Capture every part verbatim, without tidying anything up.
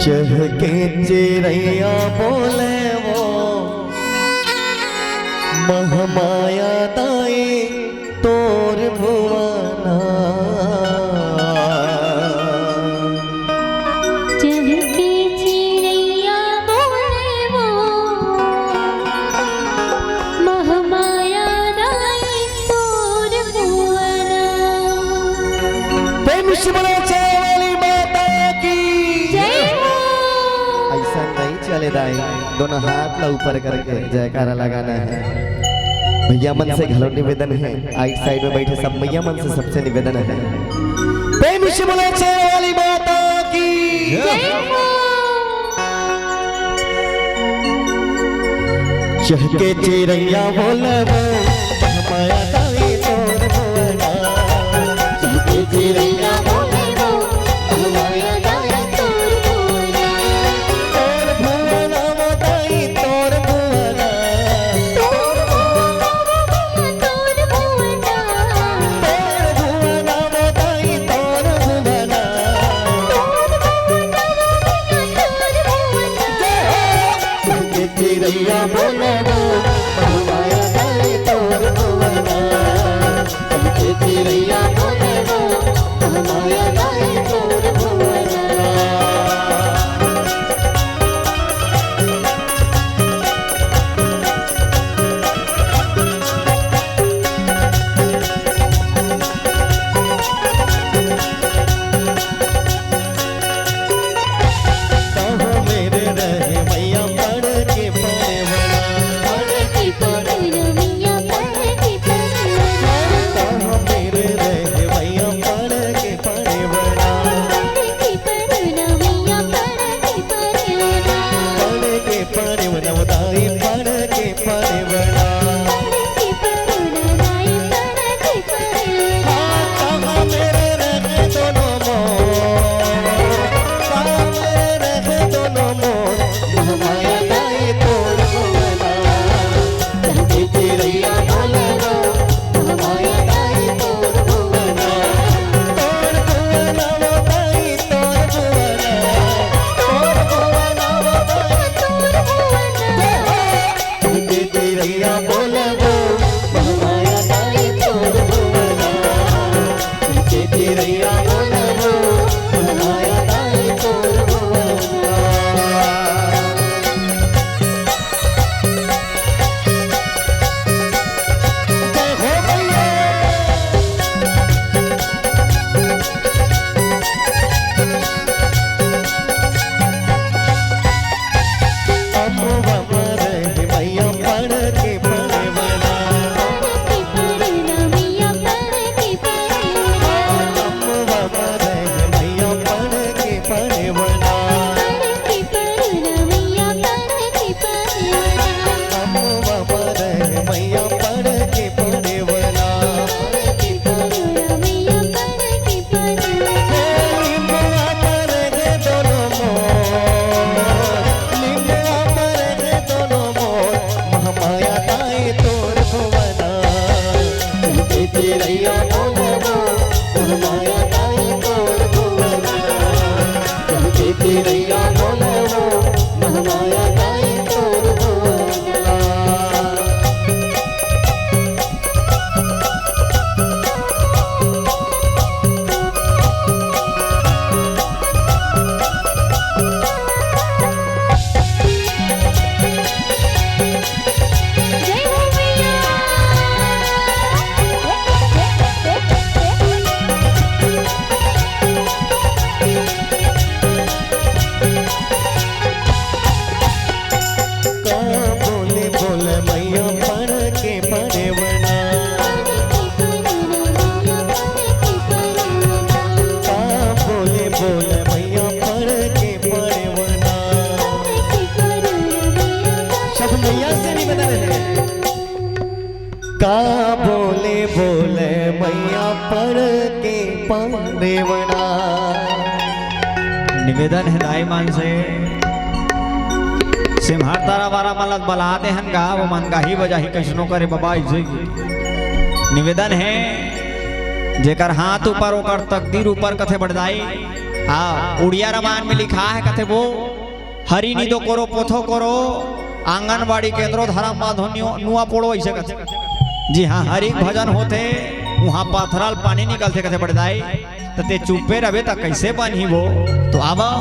चहके चिरैया बोले वो, महमाया दाई तोर भुवना। चहके चिरैया बोले वो, महमाया दाई तोर भुवना। प्रेम से बोलो जय वाली माता की। जय हो। ऐसा नहीं चले दाई, दोनों हाथ ला ऊपर करके जयकारा लगाना है। भैया मन से घलो निवेदन है, आइट साइड में बैठे सब मैया मन से सबसे निवेदन है, प्रेम से बोलो जय वाली माता की। जय हो। चहके चिरैया बोले वो, महमाया दाई तोर भुवना। चहके चिरैया बोले वो, महमाया दाई तोर भुवना। तोर भुवना वो दाई तोर भुवना। तोर भुवना वो दाई तोर भुवना। तोर भुवना वो दाई तोर भुवना। तोर भुवना वो दाई तोर भुवना। जय हो। चहके चिरैया बोले वो, महमाया दाई तोर भुवना। चहके चिरैया बोले वो, महमाया दाई तोर भुवना। कहो मेरे रहे मैया पड़ के पड़े वना। पड़ के पड़े ना मैया, पड़ के पड़े ना। कहो मेरे रहे मैया पड़ के पड़े वना। पड़ के पड़े ना मैया, पड़ के पड़े ना। पड़ के पड़े वना, दाई पड़ के पड़े वना। पड़ के पड़े ना दाई, पड़ के पड़े ना। हाँ, कहो मेरे रहे दोनों मोर। महमाया दाई तोर भुवना। चहके चिरैया बोले वो, महमाया दाई तोर भुवना। तोर भुवना वो दाई तोर भुवना। तोर भुवना वो दाई तोर भुवना। चहके चिरैया बोले वो, महमाया दाई तोर भुवना। चहके चिरैया बोले वो, महमाया दाई तोर भुवना। जय हो मैया। अम्मा मरे मैया पड़ के पड़े वना। पड़ के पड़े ना मैया, पड़ के पड़े ना। अम्मा मरे मैया पड़ के पड़े वना। पड़ के पड़े ना मैया, पड़ के पड़े ना। अम्मा मरे मैया पड़ के पड़े वना। पड़ के पड़े ना मैया, पड़ के पड़े ना। हे लिंबुआ मरे गे दोनों मोर। लिंबुआ मरे गे दोनों मोर। महमाया दाई तोर भुवना। चहके चिरैया बोले वो, महमाया दाई तोर भुवना। चहके चिरैया बोले वो, महमाया दाई तोर भुवना। जय हो मैया। का बोले बोले मैया पड़ के पड़े वना। का बोले बोले मैया पड़ के पड़े वना। सब मैया से निवेदन है। का बोले बोले मैया पड़ के पड़े वना। निवेदन हे दाई मन से, सिम्हर तारा वारा मन ल बला दे हन गा, वो मन गाही बजाही कइसनो करे बबा, अइसे ही निवेदन हे, जेकर हाथ ऊपर ओकर तकदीर ऊपर कथे बड़दाई। हाँ, उड़िया रामायण में लिखा है, कथे वो, "हरि निदो करो, पोथो करो, आंगनबाड़ी केंद्रो धरम बांधो, नुआ पोड़ो", ऐसे कथे। जी हाँ, हरि भजन होथे, वहाँ पाथरा ले पानी निकलथे, कथे बड़े दाई, त ते चुप्पे रहे त कैसे बनही वो? तो आवा,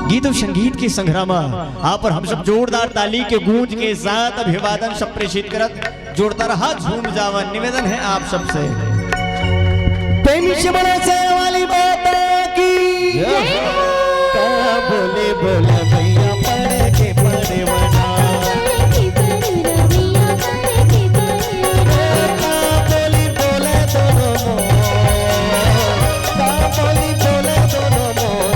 गीत अउ संगीत के संग्रह म आप अउ हम सब जोरदार ताली के गूंज के साथ अभिवादन सब प्रेषित करत जोरदार हाथ झूम जावन, निवेदन है आप सबसे। प्रेमी से बोलो शेरा वाली माता की। जय। का बोले बोले भैया पड़ के पड़े वना। का बोली बोले दोनों मोर। का बोली बोले दोनों मोर।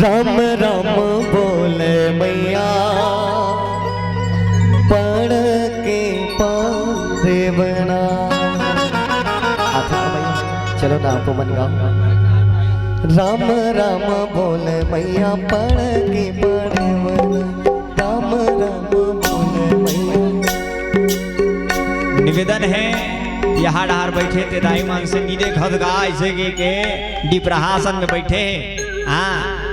राम राम बोले मैया पड़ के पारे वना। आथा भैया, चलो ना, आपो मन गाओ। राम राम बोले मैया पड़ के पारे वना। राम राम बोले मैया। निवेदन है, यहाँ डहार बैठे ते दाई मन से नी देखत गा, ऐसे के, के डिपरासन में बैठे हैं। हाँ,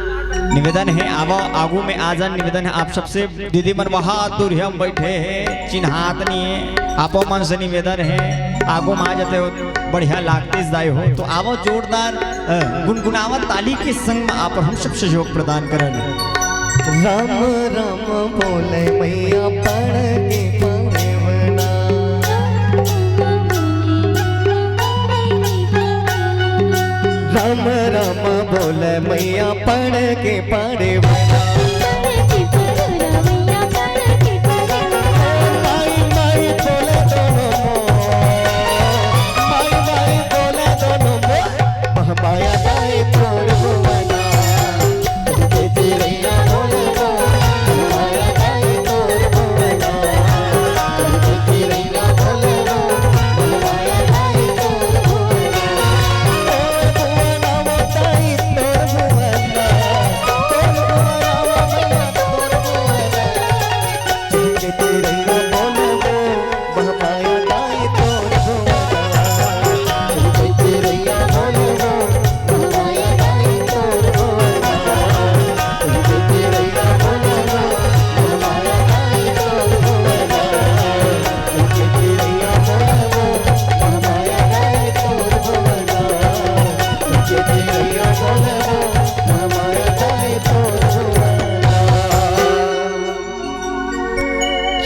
निवेदन है, आवो आगू में आ जान। निवेदन है आप सबसे, दीदी मन वहाँ दूर हम बैठे हैं, चिन्हात नहीं है, आपो मन से निवेदन है, आगू में आ जाते हो, बढ़िया लागते दाई हो। तो आवो जोरदार, अ, गुनगुनावत ताली के संग में आप हम सब सहयोग प्रदान करन। राम राम बोले मैया पड़ के पारे वना। राम राम बोले मैया पड़ के पारे वना। माई माई बोले दोनों मोर, माई माई बोले दोनों मोर।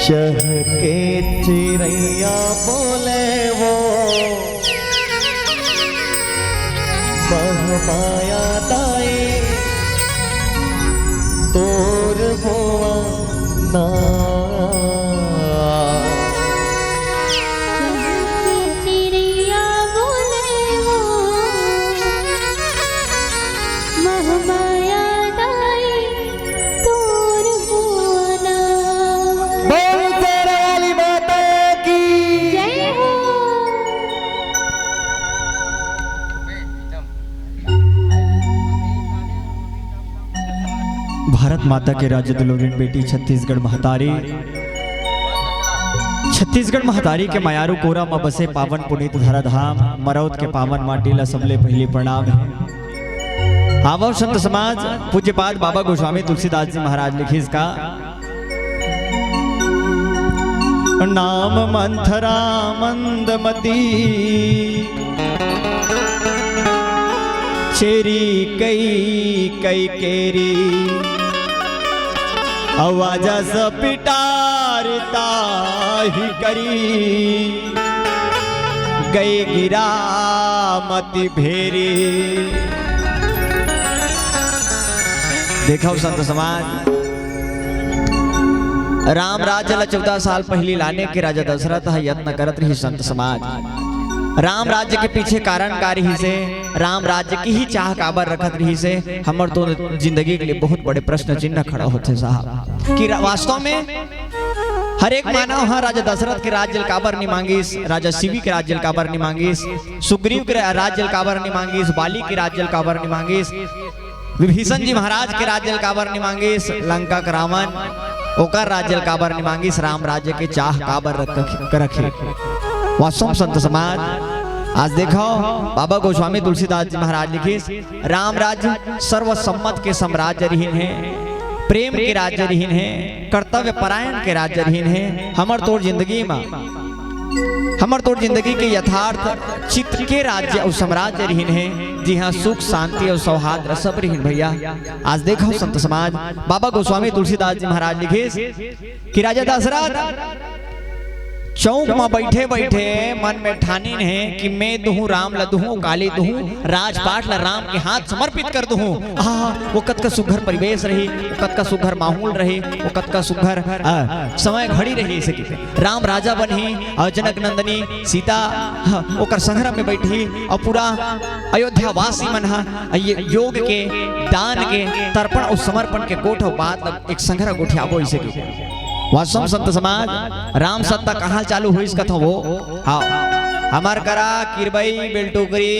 चहके चिरैया बोले वो, महमाया दाई तोर भुवना। चिरैया बोले भारत माता के राज्य दुलरिन बेटी छत्तीसगढ़ महतारी, छत्तीसगढ़ महतारी के मयारू कोरा म बसे पावन पुनीत धराधाम मरौद के पावन माटी ला सबले पहिली प्रणाम हे। आवव संत समाज, पूज्यपाद बाबा गोस्वामी तुलसीदास जी महाराज लिखिस का, नाम मंथरा मंदमती, चेरी कई कई केरी, आवाजा स पिटारता ही करी, गई गिरा मती भेरी। देखव संत समाज, राम राज्य ला चौदह साल पहिली लाने के राजा दशरथ ह यत्न करत रहिस संत समाज। राम राज्य के पीछे कारण का रहिस हे? राम राज्य की ही चाह काबर रखत रहिस हे? हमर तो जिंदगी के लिए बहुत बड़े प्रश्न चिन्ह खड़ा होथे साहब, कि रा-, वास्तव में हर एक मानव ह राजा दशरथ के राज्य ल काबर नि मांगिस, राजा शिवी के राज्य ल काबर नि मांगिस, सुग्रीव के रा-, राज्य ल काबर नि मांगिस, बाली के राज्य ल काबर नि मांगिस, विभीषण जी महाराज के राज्य ल काबर नि मांगिस, लंका के रावण, ओकर राज्य ल काबर नि मांगिस, राम राज्य के चाह काबर रख-, रखे। वास्तव में संत समाज, आज देखव, बाबा गोस्वामी तुलसीदास जी महाराज लिखिस, राम राज्य सर्वसम्मत के साम्राज्य रहिन हे, प्रेम के राज्य रहिन हे, कर्तव्य परायण के राज्य रहिन हे। हमर तोर जिंदगी म, हमर तोर जिंदगी के यथार्थ चित्त के राज्य अउ साम्राज्य रहिन हे, जिहां सुख, शांति अउ सौहार्द सब रहिन भैया। आज देखव संत समाज, बाबा गोस्वामी तुलसीदास जी महाराज लिखिस कि राजा दशरथ चौक म बइठे-बइठे मन में ठानिन हे कि मैं दुहूं राम ल दुहूं, काली दुहूं, राजपाट ल राम के हाथ समर्पित कर दुहूं। आहा, वो कतका सुघर परिवेश रही, वो कतका सुघर माहौल रही, वो कतका सुघर, अ, समय घड़ी रही। इसे कहिथे राम राजा बनही अउ जनक नंदनी सीता, ह, ओकर संघरा में बइठही अउ पूरा अयोध्या वासी मन ह ये योग के, दान के, तर्पण अउ समर्पण के कोठ अउ बात ल एक संघरा गोठियाबो। इसे कहिथे वास्तव संत समाज, राम सत्ता कहाँ चालू होइस कथव वो? हाव, हमर करा किरबई, बेलटोकरी,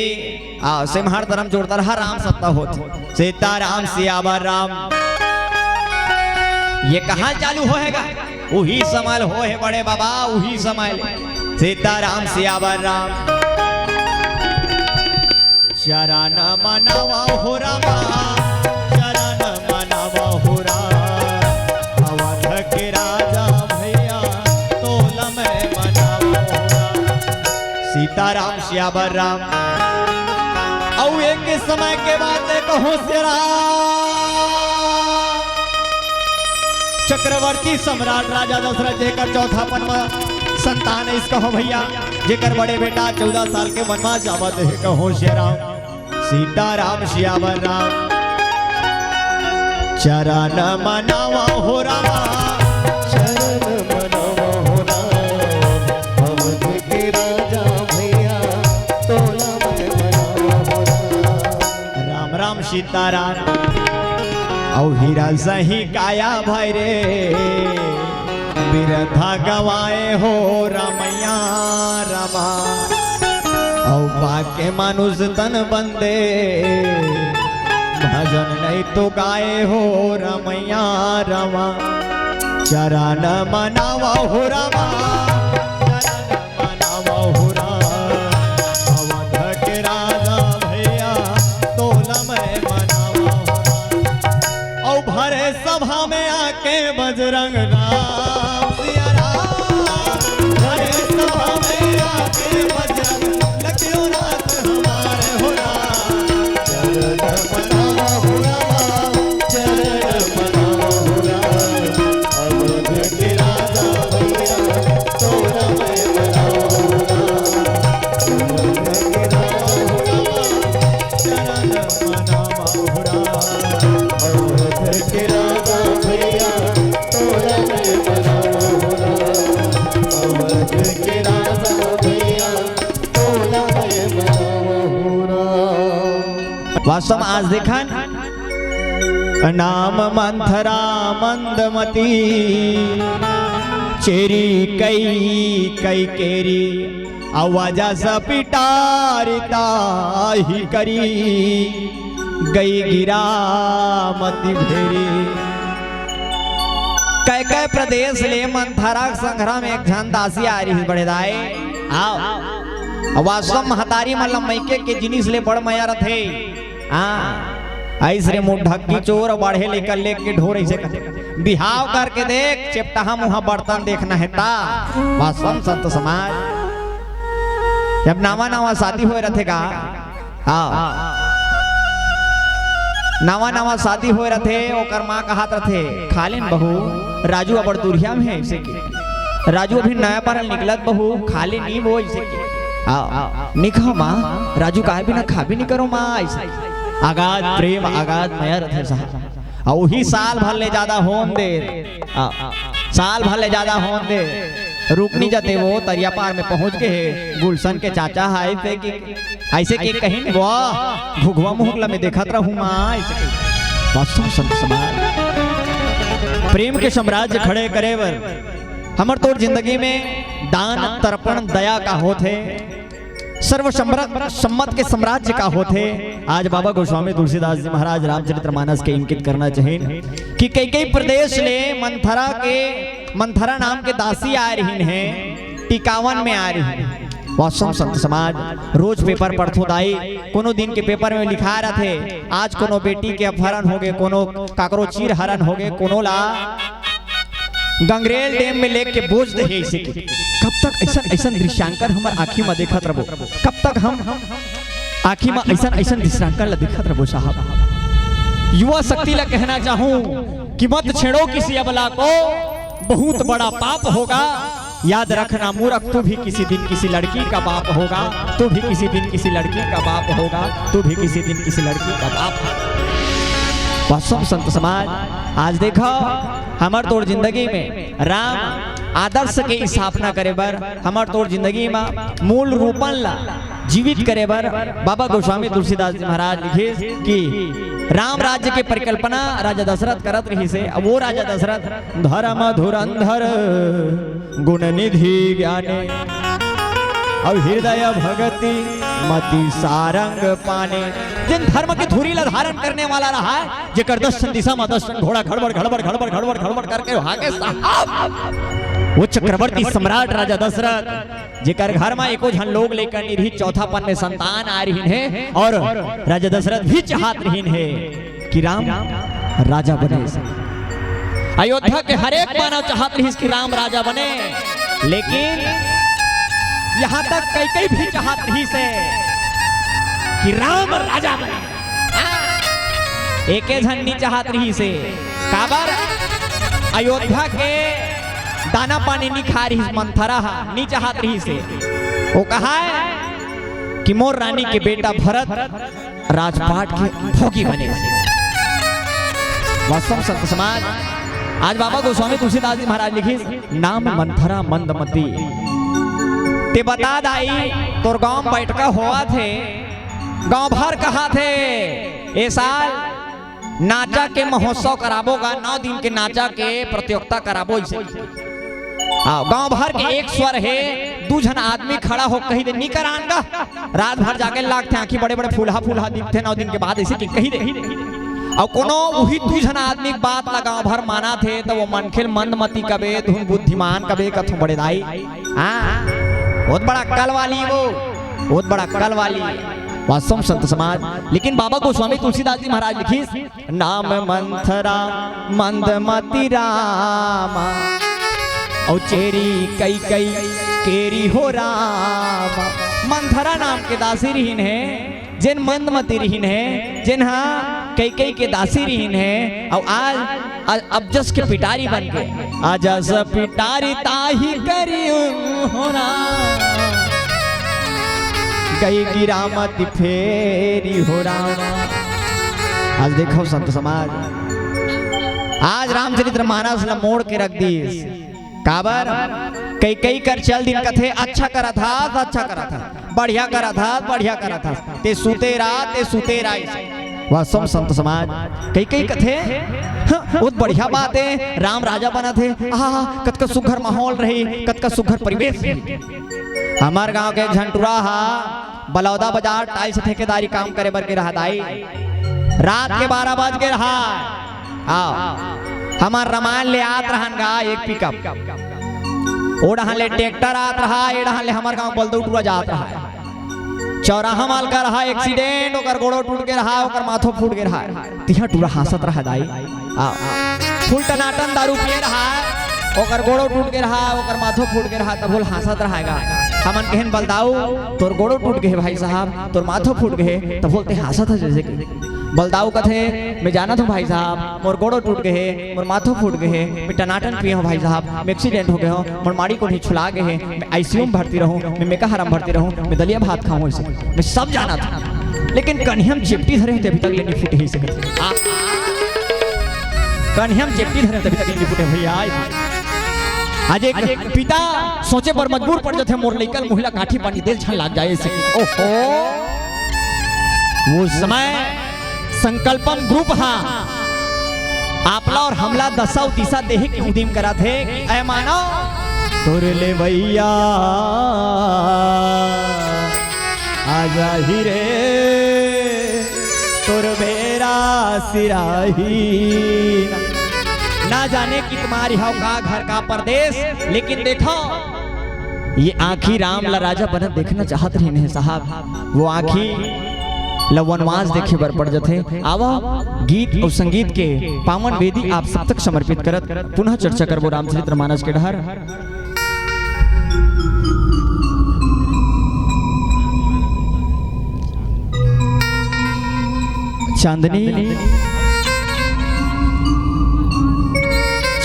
हाव, सेमहार तरफ जोरदार ह राम सत्ता होत। सीताराम सियावर राम। ये कहाँ चालू होय हे गा? उही समय होय हे बड़े बाबा, उही समय। सीताराम सियावर राम। चरण मनावा हो रामा, चरण मनावा हो राम। अवध के राजा भैया, तोला मैं मनावा हो राम। सीताराम सियावर राम। अउ एक समय के बात कहूं सियाराम, चक्रवर्ती सम्राट राजा दशरथ जेकर चौथापन म संतान हे, इस कहो भैया, जेकर बड़े बेटा चौदह साल के वनवास जावत हे, कहो सियाराम। सीताराम सियावर राम। चरण मनावा हो रामा, चरण मनावा हो राम। अवध के राजा भैया, तोला मैं मनावा हो राम। राम राम सीताराम। अउ हीरा सही काया भाई रे, बिरथा गवाए हो रमैया रमा। अउ पाके मानुष तन बंदे, भजन नहीं तो गाए हो रमैया रमा। चरण मनावा हो रमा, चरण मनावा हो राम। अवध के राजा भैया, तोला मैं मनावा हो राम। अउ भरे सभा में आके बजरंग राम सिया राम। भरे सभा में आके बजरंग लखियो नाथ हमारे हो राम। चरण मनावा हो राम, चरण मनावा हो राम। अवध के राजा भैया, तोरा मैं मनावा हो राम। अवध के राजा भैया, तोरा मैं मनावा हो राम। चरण मनावा हो राम। अवध के राजा भैया, तोरा मैं मनावा हो राम। अवध के राजा भैया, तोरा मैं मनावा हो राम। वास्तव में आज देखन, नाम मंथरा मंदमती, चेरी कई कई केरी, आवाजा स पिटारता ही करी, गई गिरा मती भेरी। कई प्रदेश ले मंथरा के संघरा में एक झन दासी आ रही बड़े दाई। आओ। अब वास्तव महतारी मन ल मइके के जिनिस ले बड़ मया रथे। हाँ, अइस रे मुंह ढक्की चोर, बाढ़े लेकर लेके ढोर, अइसे कर। बिहाव करके देख, चेपटहा मुहा बर्तन देखना हे ता। वास्तव संत समाज, जब नवा नवा शादी होए रथे का, हाँ, नवा नवा शादी होए रथे, ओकर माँ कहत रथे, "खा लेन बहू, राजू अबड़ दुरिहा में हे," अइसे के। "राजू अभी नया परल निकलत बहू, खा ले नी वो," अइसे के। हाँ, "नी खा माँ, राजू काहे बिना खा भी नी करो माँ," अइसे। अगाध प्रेम, अगाध मया रथे साहब। अउ उही साल भर ले जादा होन दे, आ, साल भर ले जादा होन दे, रुकनी जते वो तरिया पार में पहुंच गे हे, गुलशन के चाचा हाय पे कि अइसे के कहिन, "वाह, घुघवा मुहुकला में देखत रहूं माँ," अइसे के। वास्तव संत समाज, प्रेम के साम्राज्य खड़े करे बर हमर तोर जिंदगी में दान, तर्पण, दया का होत हे, सर्व सम्र-, सम्मत के साम्राज्य का होत हे। आज बाबा गोस्वामी तुलसीदास जी महाराज रामचरित्र मानस के इंकित करना चाहिए कि कई कई प्रदेश ले मंथरा के, मंथरा नाम के दासी आ रहिन हे, टिकावन में आ रहिन हे। वास्तव संत समाज, रोज पेपर पढ़थो दाई, कोनो दिन के पेपर में लिखा रथे, आज कोनो बेटी के अपहरण होगे, कोनो काकरो चीर हरण होगे, कोनो ला गंगरेल डैम में लेके बोझ दे हे अइसे के। कब तक अइसन, अइसन दृश्यांकन हमर आँखी म देखत रबो? कब तक हम आँखी म अइसन, अइसन दृश्यांकन ला देखत रबो साहब? युवा शक्ति ला कहना चाहूं कि मत छेड़ो किसी अबला को, बहुत बड़ा पाप होगा। याद रखना मूर्ख, तू भी किसी दिन किसी लड़की का बाप होगा, तू भी किसी दिन किसी लड़की का बाप होगा, तू भी किसी दिन किसी लड़की का बाप होगा। वास्तव संत समाज, आज देखो, हमर तोर जिंदगी में राम आदर्श के स्थापना करे बर, हमर तोर जिंदगी में मूल रूपन ला जीवित करे बर बाबा गोस्वामी तुलसीदास जी महाराज लिखिस कि राम राज्य के परिकल्पना राजा दशरथ करत रहिस हे। अब वो राजा दशरथ धर्म धुरंधर गुण निधि ज्ञानी, अउ हृदय भगति मति सारंग पानी। जेन धर्म के धुरी ला धारण करने वाला रहय, जेकर दस ठन दिशा म दस ठन घोड़ा घड़बड़, घड़बड़, घड़बड़, घड़बड़, घड़बड़ करके भागे साहब। वो चक्रवर्ती सम्राट राजा दशरथ, जेकर घर म एको झन लोग लेकर नी रहिस, चौथापन में संतान आ रहिन हे, अउ राजा दशरथ भी चाहत रहिन हे कि राम राजा बने। अयोध्या के हर एक मानव चाहत रहिस कि राम राजा बने, लेकिन यहाँ तक कई कई भी चाहत रहिस हे कि राम राजा बने। हाँ, एके झन नी चाहत रहिस हे। काबर? अयोध्या के दाना पानी नी खा रहिस मंथरा हा, नी चाहत रहिस हे। वो कहा हे कि मोर रानी के बेटा भरत राजपाट के भोगी बने। वास्तव संत समाज, आज बाबा गोस्वामी तुलसीदास जी महाराज लिखिस, नाम मंथरा मंदमती। ते बता दाई, तोर गांव म बैठका होवत हे, गांव भर कहत हे, ए साल नाचा के महोत्सव कराबो गा, नौ दिन के नाचा के प्रतियोगिता कराबो, अइसे। हाँ, गांव भर के एक स्वर हे, दू झन आदमी खड़ा हो कहि दे, "नी करान गा।" रात भर जागे लागथे, आंखी बड़े-बड़े फूलहा-फूलहा दिखथे, नौ दिन के बाद अइसे के कहि दे। अउ कोनो उही दू झन आदमी के बात ला गांव भर मानत हे, त वो मनखे ल मंदमती कबे, धुन बुद्धिमान कबे, कथों बड़े दाई। हाँ, बहुत बड़ा अक्कल वाली वो, बहुत बड़ा अक्कल वाली। वास्तव में संत समाज, लेकिन बाबा गोस्वामी तुलसीदास जी महाराज लिखिस, नाम मंथरा मंदमती रामा, अउ चेरी कई कई केरी हो रामा। मंथरा नाम के दासी रहिन हे, जेन मंदमती रहिन हे, जेन हा कई कई के दासी रहिन हे, अउ आज, आज अजस के पिटारी बन के, अजस पिटारी ताही करी हो राम। गई गिरामती फेरी हो राम। आज देखो संत समाज, आज रामचरित्र मानस ला मोड़ के रख दीस। काबर? कई कई कर चल दिन कथे, "अच्छा करत हस, अच्छा करत हस, बढ़िया करत हस, बढ़िया करत हस, ते सुते रहा, ते सुते रहा।" वास्तव में संत समाज कई कई कथे, "हाँ, बहुत बढ़िया बात हे, राम राजा बनत हे, आहा, कतका सुघर माहौल रही, कतका सुघर परिवेश रही।" हमर गांव के एक झन टुरा हा बलौदा बाजार टाइल्स ठेकेदारी काम करे बर गे रहा दाई। रात के बारह बज गे रहा। आओ। हमर रामायण ले आत रहन गा एक पिकअप, ओ डहन ले ट्रैक्टर आत रहा, ए डहन ले हमर गांव बलदऊ टूरा जात रहा। चौराहा मालका रहा एक्सीडेंट, ओकर गोड़ो टूट गे रहा, ओकर माथो फूट गे रहा। तिहा टूरा हांसत रहा दाई। आ, आ, फुल टनाटन दारू पिए रहा, ओकर गोड़ो टूट गे रहा, ओकर माथो फूट गे रहा, तभो ले हांसत रहा गा। हमन कहेन, "बलदाऊ, तोर गोड़ो टूट गे हे भाई साहब, तोर माथो फूट गे हे, तभो ले ते हांसत हे जैसे कि।" बलदाऊ कथे, "मैं जानत हूँ भाई साहब, मोर गोड़ो टूट गे हे, मोर माथो फूट गे हे, मैं टनाटन पिए हूँ भाई साहब, मैं एक्सीडेंट हो गे हूँ, मोर माड़ी कोनी छुला गे हे, मैं आईसीयू में भर्ती रहूँ, मैं मेकाहारा में भर्ती रहूँ, मैं दलिया भात खाऊँ, ऐसे मैं सब जानत हूँ, लेकिन कन्हिया म चेपटी धरे हों ते अभी तक ले नइ फूटे हे," ऐसे कथे। आ, कन्हिया म चेपटी धरे हों ते अभी तक ले नइ फूटे भैया। आज एक पिता सोचे बर मजबूर पड़ जाथे, "मोर लइका ल मुहिला काठी पानी दे ल झन लाग जाए," ऐसे। ओहो, वो समय संकल्पम ग्रुप हा आपला और हमला दसा अउ दिसा देहे के उदिम करत हे कि ऐ मानव, तोर लेवइया आ जाही रे, तोर बेरा सिराही। ना जाने कि तुम्हारी हव का घर का परदेस, लेकिन देखो, ये आँखी राम ला राजा बनत देखना चाहत रहिन हे साहब, वो आँखी ला वनवास देखे बर पड़ जथे। आवा, गीत अउ संगीत के पावन वेदी आप सब तक समर्पित करत पुनः चर्चा करबो रामचरित्र मानस के डहर। चांदनी,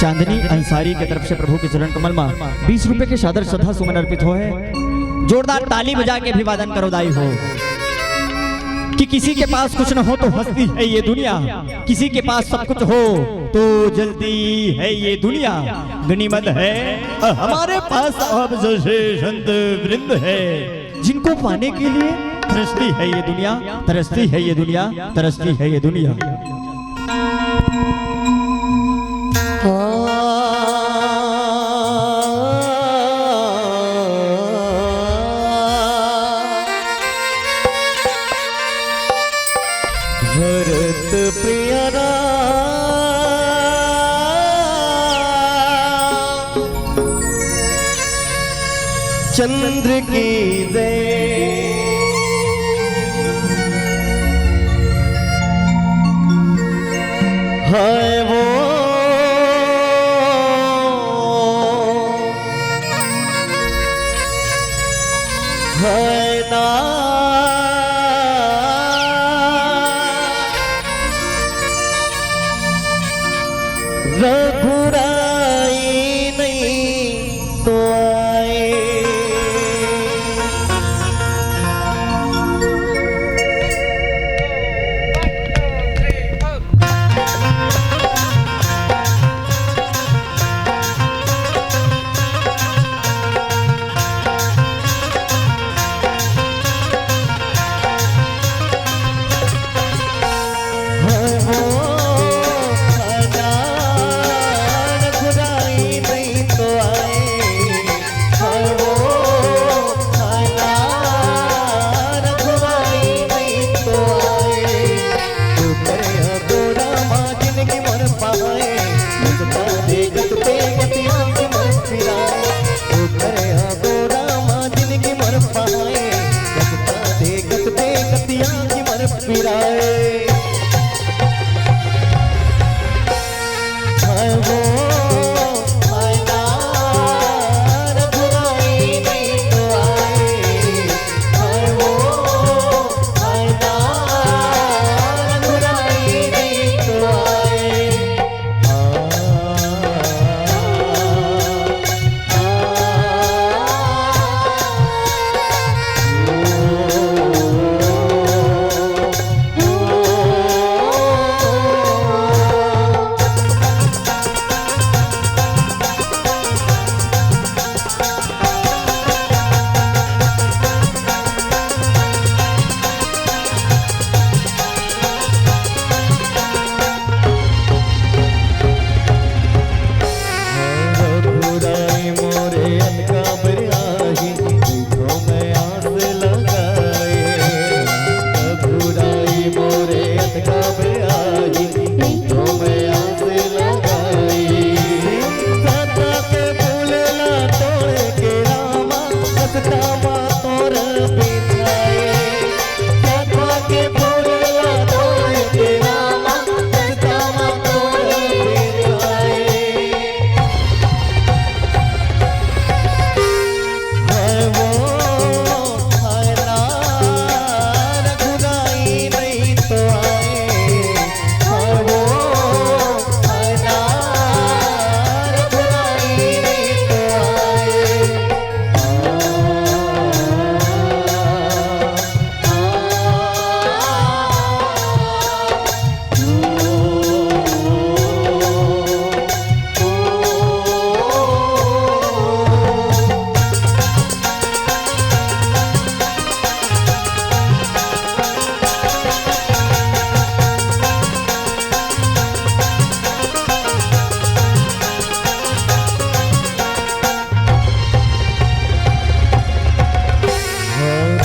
चांदनी अंसारी के तरफ से प्रभु के चरण कमल मा बीस रुपए के सादर श्रद्धा सुमन अर्पित होहे। जोरदार ताली बजा के अभिवादन करो दाई हो कि किसी के पास कुछ न हो तो हंसती है ये दुनिया, किसी के पास सब कुछ हो तो जलती है ये दुनिया। गनीमत है हमारे पास आप जैसे संत वृंद है, जिनको पाने के लिए तरसती है ये दुनिया, तरसती है ये दुनिया, तरसती है ये दुनिया। भरत प्रिय राम, चंद्र की जय। हाय वो, हाय ना। रघुराई नहीं तो आए।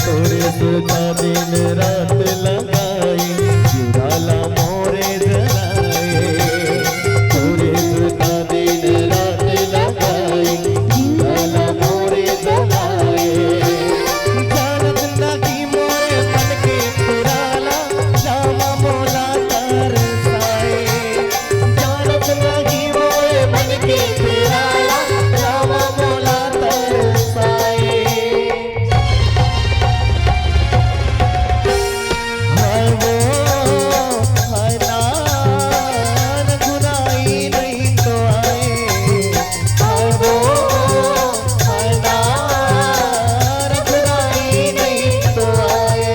तोरे सुता दिन रात लगाए, जुड़ाला मोरे जलाए। तोरे सुता दिन रात लगाए, जुड़ाला मोरे जलाए। जानत नाही मोरे मन के पुराला, रामा मोला तरसाए। जानत नाही मोरे मन के पुराला, रामा मोला तरसाए। हाय वो, हाय ना, रघुराई नहीं तो आए। हाय वो, हाय ना, रघुराई नहीं तो आए।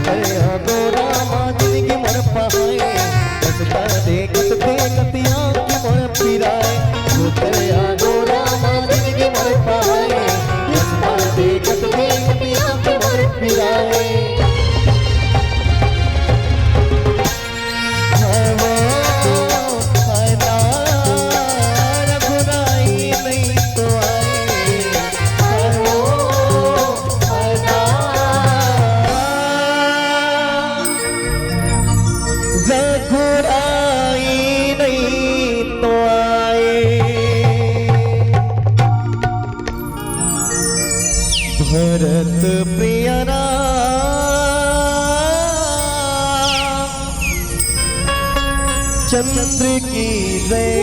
भैया गोरा माँ जिंदगी मोर पहाए। रस्ता देखत देखत आँख मोर पिराए। भैया गोरा माँ जिंदगी मोर पहाए। रस्ता देखत देखत आँख मोर पिराए। हाय वो, हाय ना, रघुराई नहीं तो आए। हाय वो, हाय ना, रघुराई नहीं तो आए। भरत प्रिय राम चंद्र की जय।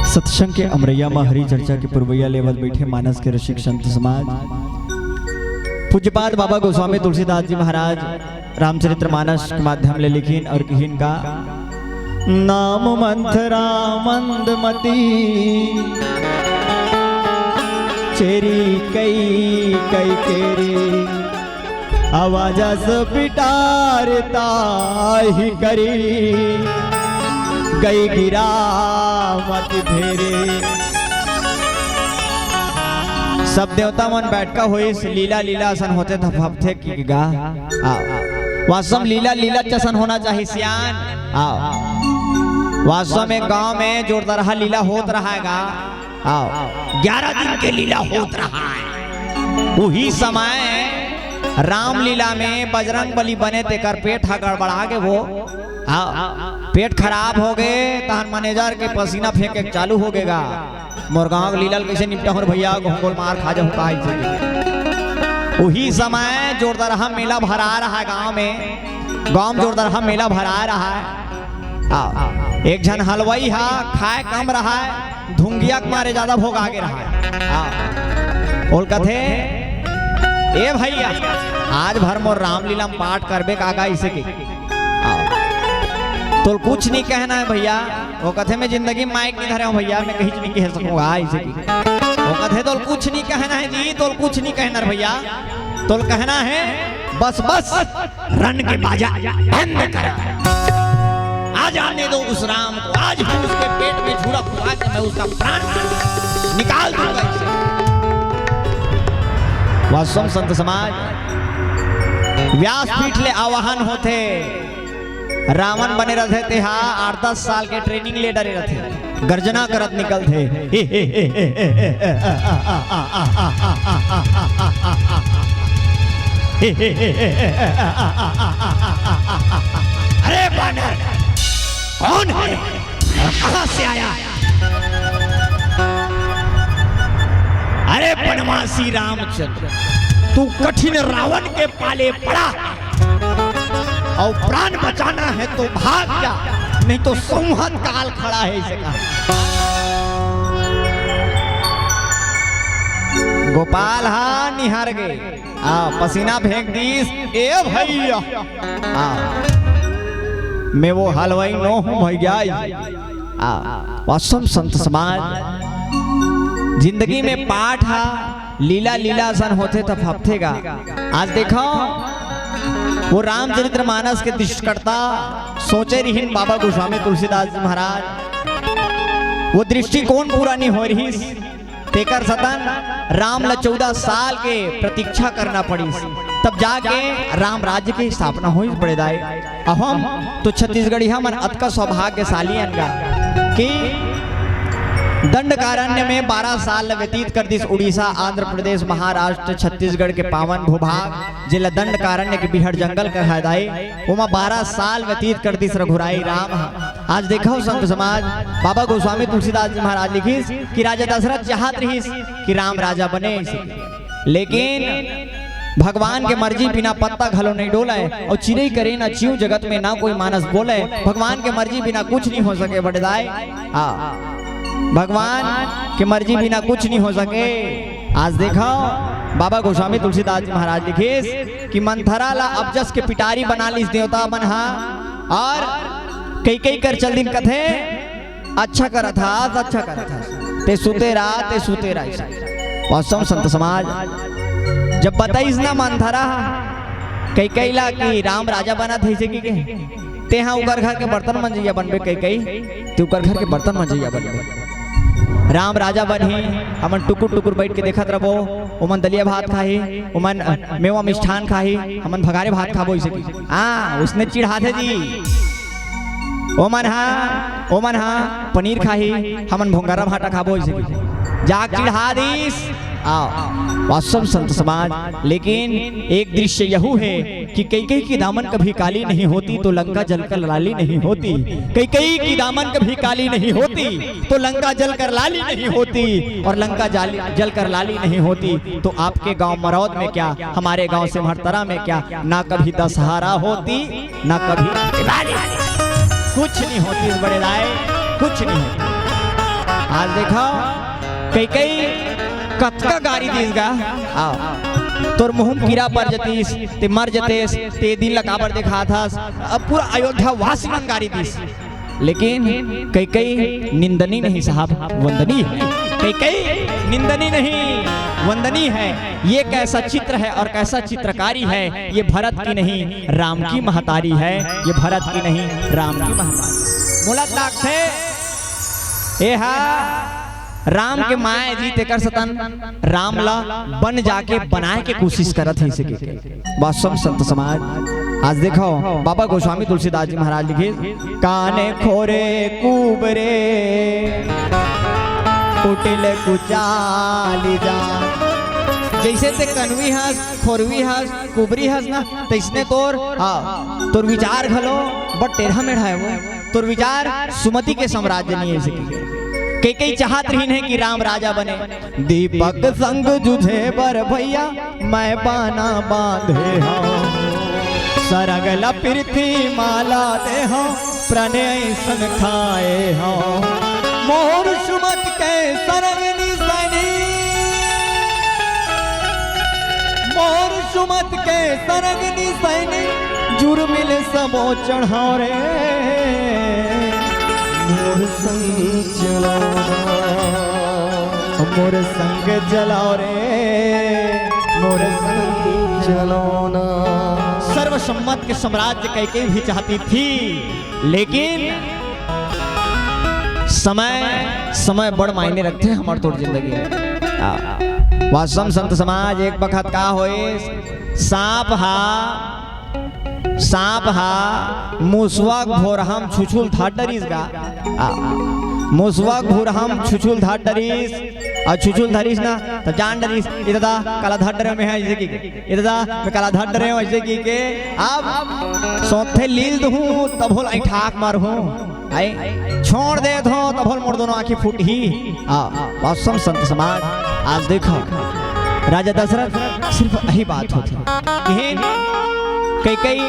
सत्संग के अमरैया म हरि चर्चा के पुरवैया लेवत बैठे मानस के रसिक संत समाज। पूज्यपाद बाबा गोस्वामी तुलसीदास जी महाराज रामचरित्र मानस के माध्यम ले लिखिन और किहिन का, नाम मंथरा मंदमती, चेरी कई कई केरी, आवाजस पिटारता ही करी, गई गिरा मत भेरे। सब देवता मन बैठका होइस, लीला लीला असन होथे त फपथे कि गा। आ, वास्तव म लीला लीला जसन होना चाहिए सियान। आ, वास्तव में गांव में जोरदारहा लीला होत रहा हे गा। आ, ग्यारह दिन के लीला होत रहा हे। उही समय रामलीला में बजरंग बली बने, तेकर पेट ह गड़बड़ा गे वो। आ, पेट खराब हो गे, तहन मैनेजर के पसीना फेंके चालू हो गे गा। मोर गांव के लीला ल कइसे निपटाहूं रे भैया, गोंगोल मार खा जाहूं का अइसे। उही समय जोरदारहा मेला भरा रहा हे गांव में, गांव में जोरदारहा मेला भरा रहा हे। आ, एक झन हलवाई हा खाए कम रहा हे, धुंगिया के मारे जादा भोगा गे रहा हे। आ, ओला कथे, ए भैया, आज भर मोर रामलीला म पाठ करबे का गा अइसे के। आ, तोला कुछ नहीं कहना हे भैया, वो कथे, मैं जिंदगी में माइक नहीं धरे हूँ भैया, मैं कहीं नहीं कह सकूंगा अइसे की। वो कथे, तोला कुछ नहीं कहना हे जी, तोला कुछ नहीं कहना रे भैया, तोला कहना हे बस बस, रन के बाजा बंद कर। आज आने दो उस राम को, आज ही उसके पेट में छुरा घुसा के मैं उसका प्राण निकाल दूंगा अइसे। वास्तव संत समाज, व्यासपीठ ले आवाहन होथे, रावण बने रथे, तेहा आठ दस साल के ट्रेनिंग ले डरे रथे, गर्जना करत निकलथे। अरे बानर, कौन है और कहां से आया? अरे बनवासी रामचंद्र, तू कठिन रावण के पाले पड़ा। अउ प्राण बचाना है तो भाग जा, नहीं तो संहत काल खड़ा है, अइसे कहा। गोपाल हा निहार गे, आ, पसीना फेंक दीस, ए भैया, आ, मैं वो हलवाई नो हूँ भैया। आ, वास्तव संत समाज, जिंदगी में पाठ हा लीला लीला असन होथे त फपथे गा। आज देखो, वो रामचरित्र मानस के दृष्टिकर्ता सोचे रिहिन बाबा गोस्वामी तुलसीदास जी महाराज, वो दृष्टिकोण पूरा नहीं हो रिहिस, तेकर सतन राम ला चौदह साल के प्रतीक्षा करना पड़िस। तब जाके राम राज्य के स्थापना होइस बड़े दाई। अउ हम तो छत्तीसगढ़िया मन अतका सौभाग्यशाली अन गा कि दंडकारण्य में बारह साल व्यतीत कर दिस उड़ीसा, आंध्र प्रदेश, महाराष्ट्र, छत्तीसगढ़ के पावन भूभाग, जेला दंडकारण्य के बिहड़ जंगल कहा दाई, ओमा बारह साल व्यतीत कर दिस रघुराई राम ह। आज देखव संत समाज, बाबा गोस्वामी तुलसीदास जी महाराज लिखिस कि राजा दशरथ चाहत रहिस कि राम राजा बने, लेकिन भगवान के मर्जी बिना पत्ता घलो नहीं डोलय, अउ चिरई करे ना चिऊ जगत में ना कोई मानस बोलय। भगवान के मर्जी बिना कुछ नहीं हो सके बड़े दाई। हाँ, भगवान के मर्जी बिना कुछ नहीं हो सके। आज देखव, बाबा गोस्वामी तुलसीदास जी महाराज लिखिस कि मंथरा ला अबजस के पिटारी बना लिस देवता मन हा, अउ कैकई कर चल दिन कथे, "अच्छा करत हस, अच्छा करत हस, ते सुते रह, ते सुते रह।" वास्तव में संत समाज, जब बताइस ना मंथरा कैकई ला कि राम राजा बनत हे, अइसे कहिके, "तेहा ओकर घर के बर्तन मंजइया बनबे कैकई, ते ओकर घर के बर्तन मंजइया बनबे।" राम राजा बनही, हमन टुकुर टुकुर बैठ के देखत रबो, ओमन दलिया भात खाही, ओमन, अ, मेवा मिष्ठान खाही, हमन भगारे भात खाबो, अइसे कहिके। हाँ, उसने चिढ़ाथे जी। ओमन हा, ओमन हा पनीर खाही, हमन भोंगरा भाटा खाबो, अइसे कहिके। जाग चिढ़ा दिस। आओ, वास्तव संत समाज, लेकिन एक दृश्य यहू है कि कैकई की दामन कभी काली नहीं होती तो लंका जलकर लाली नहीं होती। कैकई की दामन कभी काली नहीं होती तो लंका जलकर लाली नहीं होती, और लंका जाली, जलकर लाली नहीं होती तो आपके गांव मरौद में क्या, हमारे गांव सिमहरतरा में क्या, ना कभी दशहरा होती, ना कभी दिवाली, कुछ नहीं होती बड़े दाई, कुछ नहीं होती। आज देखव, कैकई कतका गारी दिस गा। आओ, तोर मुंह म कीरा पर जतिस, ते मर जतेस, ते दिन ला काबर देखात हस। अब पूरा अयोध्या वासी मन गारी दिस, लेकिन कैकई निंदनी नहीं साहब, वंदनी है। कैकई निंदनी नहीं, वंदनी है। ये कैसा चित्र है और कैसा चित्रकारी है, ये भरत की नहीं, राम की महतारी है। ये भरत की नहीं, राम की महतारी। मोला लागथे, एहा राम के माय जी, तेकर सतन राम ला बन जाके बनाए के कोशिश करत हे, अइसे कहिके। वास्तव संत समाज, आज देखव, बाबा गोस्वामी तुलसीदास जी महाराज लिखे, "काने खोरे कुबरे, कुटिल कुचाली जान।" जइसे ते कनवी हस, खोरवी हस, कुबरी हस ना, तइसने तोर, हाँ, तोर विचार घलो बड़ टेढ़ा मेढ़ा हे वो। तोर विचार सुमति के साम्राज्य नहीं हे, अइसे कहिके। कैकई चाहत रहिन हे कि राम राजा बने। "दीपक संग जुझे बर भैया, मैं बाना बांधे हंव। सरग ल पृथ्वी माला दे हंव, प्रणय सन खाए हंव। मोर सुमत के सरग निसैनी, मोर सुमत के सरग निसैनी, जुर्मिल सबो चढ़ाव रे। मोर संग चलो ना, मोर संग चलाव रे, मोर संग चलो ना।" सर्वसम्मत के साम्राज्य कैकई भी चाहती थी, लेकिन समय, समय बड़ मायने रखथे हमर तोर जिंदगी में। आ, वास्तव संत समाज, एक बखत का होइस, सांप हा, सांप हा मुसवा के भोरहा म छुछुल धर डरिस गा। आ, मुसवा के भोरहा म छुछुल धर डरिस, अउ छुछुल धरिस ना, त जान डरिस, "ए ददा, काला धर डरेंव मैं हा," अइसे कहिके। "ए ददा, मैं काला धर डरेंव," अइसे कहिके। अब सोथे लील दुहूं, तभो ल अइंठा के मरहूं। आई, छोड़ देथंव, तभो ल मोर दोनों आंखी फूटही। आ, वास्तव संत समाज, आज देखव, राजा दशरथ सिर्फ यही बात होथे। कहिन, कैकई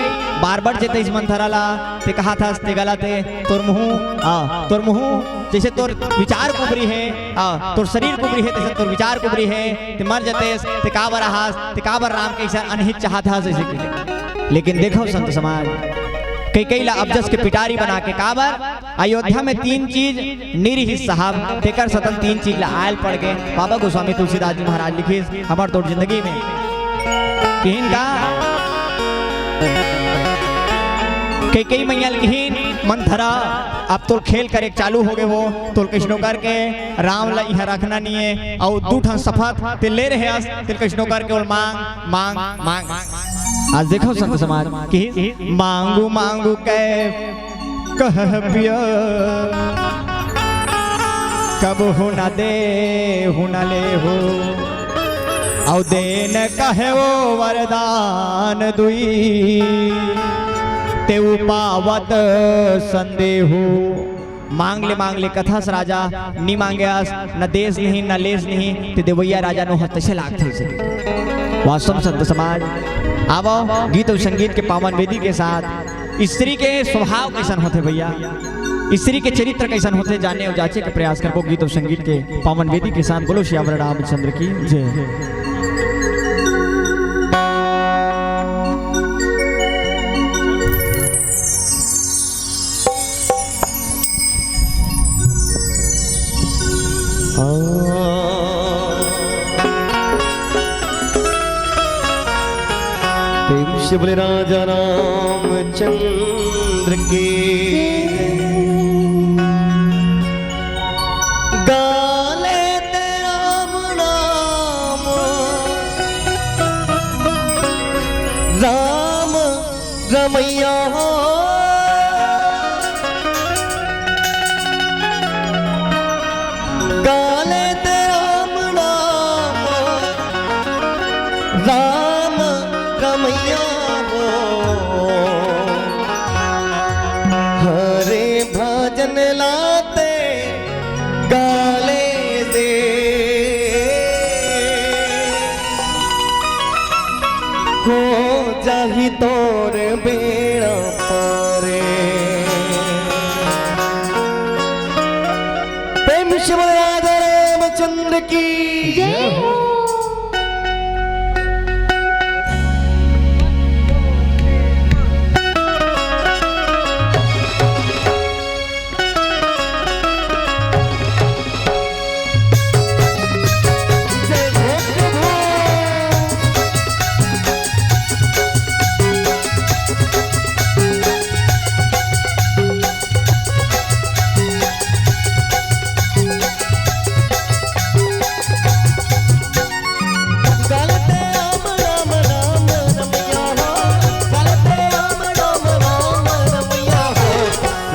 बार बार जतइस मंथरा ला, ते कहत हस, ते गलत हे, तोर मुंह, आ, तोर मुंह, जइसे तोर विचार कुबरी हे, आ, तोर शरीर कुबरी हे, तइसे तोर विचार कुबरी हे, ते मर जतेस, ते काबर आहस, ते काबर राम के अइसन अनहित चाहत हस, अइसे कहिके। लेकिन देखव संत समाज, कैकई ला अबजस के पिटारी बना के काबर अयोध्या में तीन चीज नइ रिहिस साहब, तेकर सतन तीन चीज ला आयल पड़ गे। बाबा गोस्वामी तुलसीदास जी महाराज लिखिस, हमर तोर जिंदगी में किहिन का, कैकेयी मैया ल किहिन, "मंथरा, अब तोर खेल करे चालू हो गे हो, तोर कइसनो करके राम ल इहाँ रखना नइये, अउ दू ठन सपत ते ले रहे हस, तेल कइसनो करके ओल मांग, मांग, मांग।" आज देखो संत समाज, किहिस, "मांगू, मांगू के कह पिया, कबहू न देहू न लेहू, अउ देन कहे ओ वरदान दुई, तेऊ पावत संदेहू।" मांग ले, मांग ले, कथस राजा, नी मांगे अस, न देस नहीं, न लेस नहीं, ते देवैया राजा नो हस्तक्षेप लागथे से। वास्तव संत समाज, आवो गीत अउ संगीत के पावन वेदी के साथ स्त्री के स्वभाव कइसन होथे भैया, स्त्री के चरित्र कइसन होथे, जाने अउ जांचे के प्रयास करबो गीत अउ संगीत के पावन वेदी के साथ। बोलो सियावर रामचंद्र की जय। प्रेम से बोले राजा रामचंद्र की। गाले ते राम नाम, राम रमैया हो, गाले ते राम नाम, राम रमैया हो। हरे भजन लाते गाले दे, हो जाही तोर बेड़ा पारे। प्रेम से बोल राधा रामचंद्र की जय हो।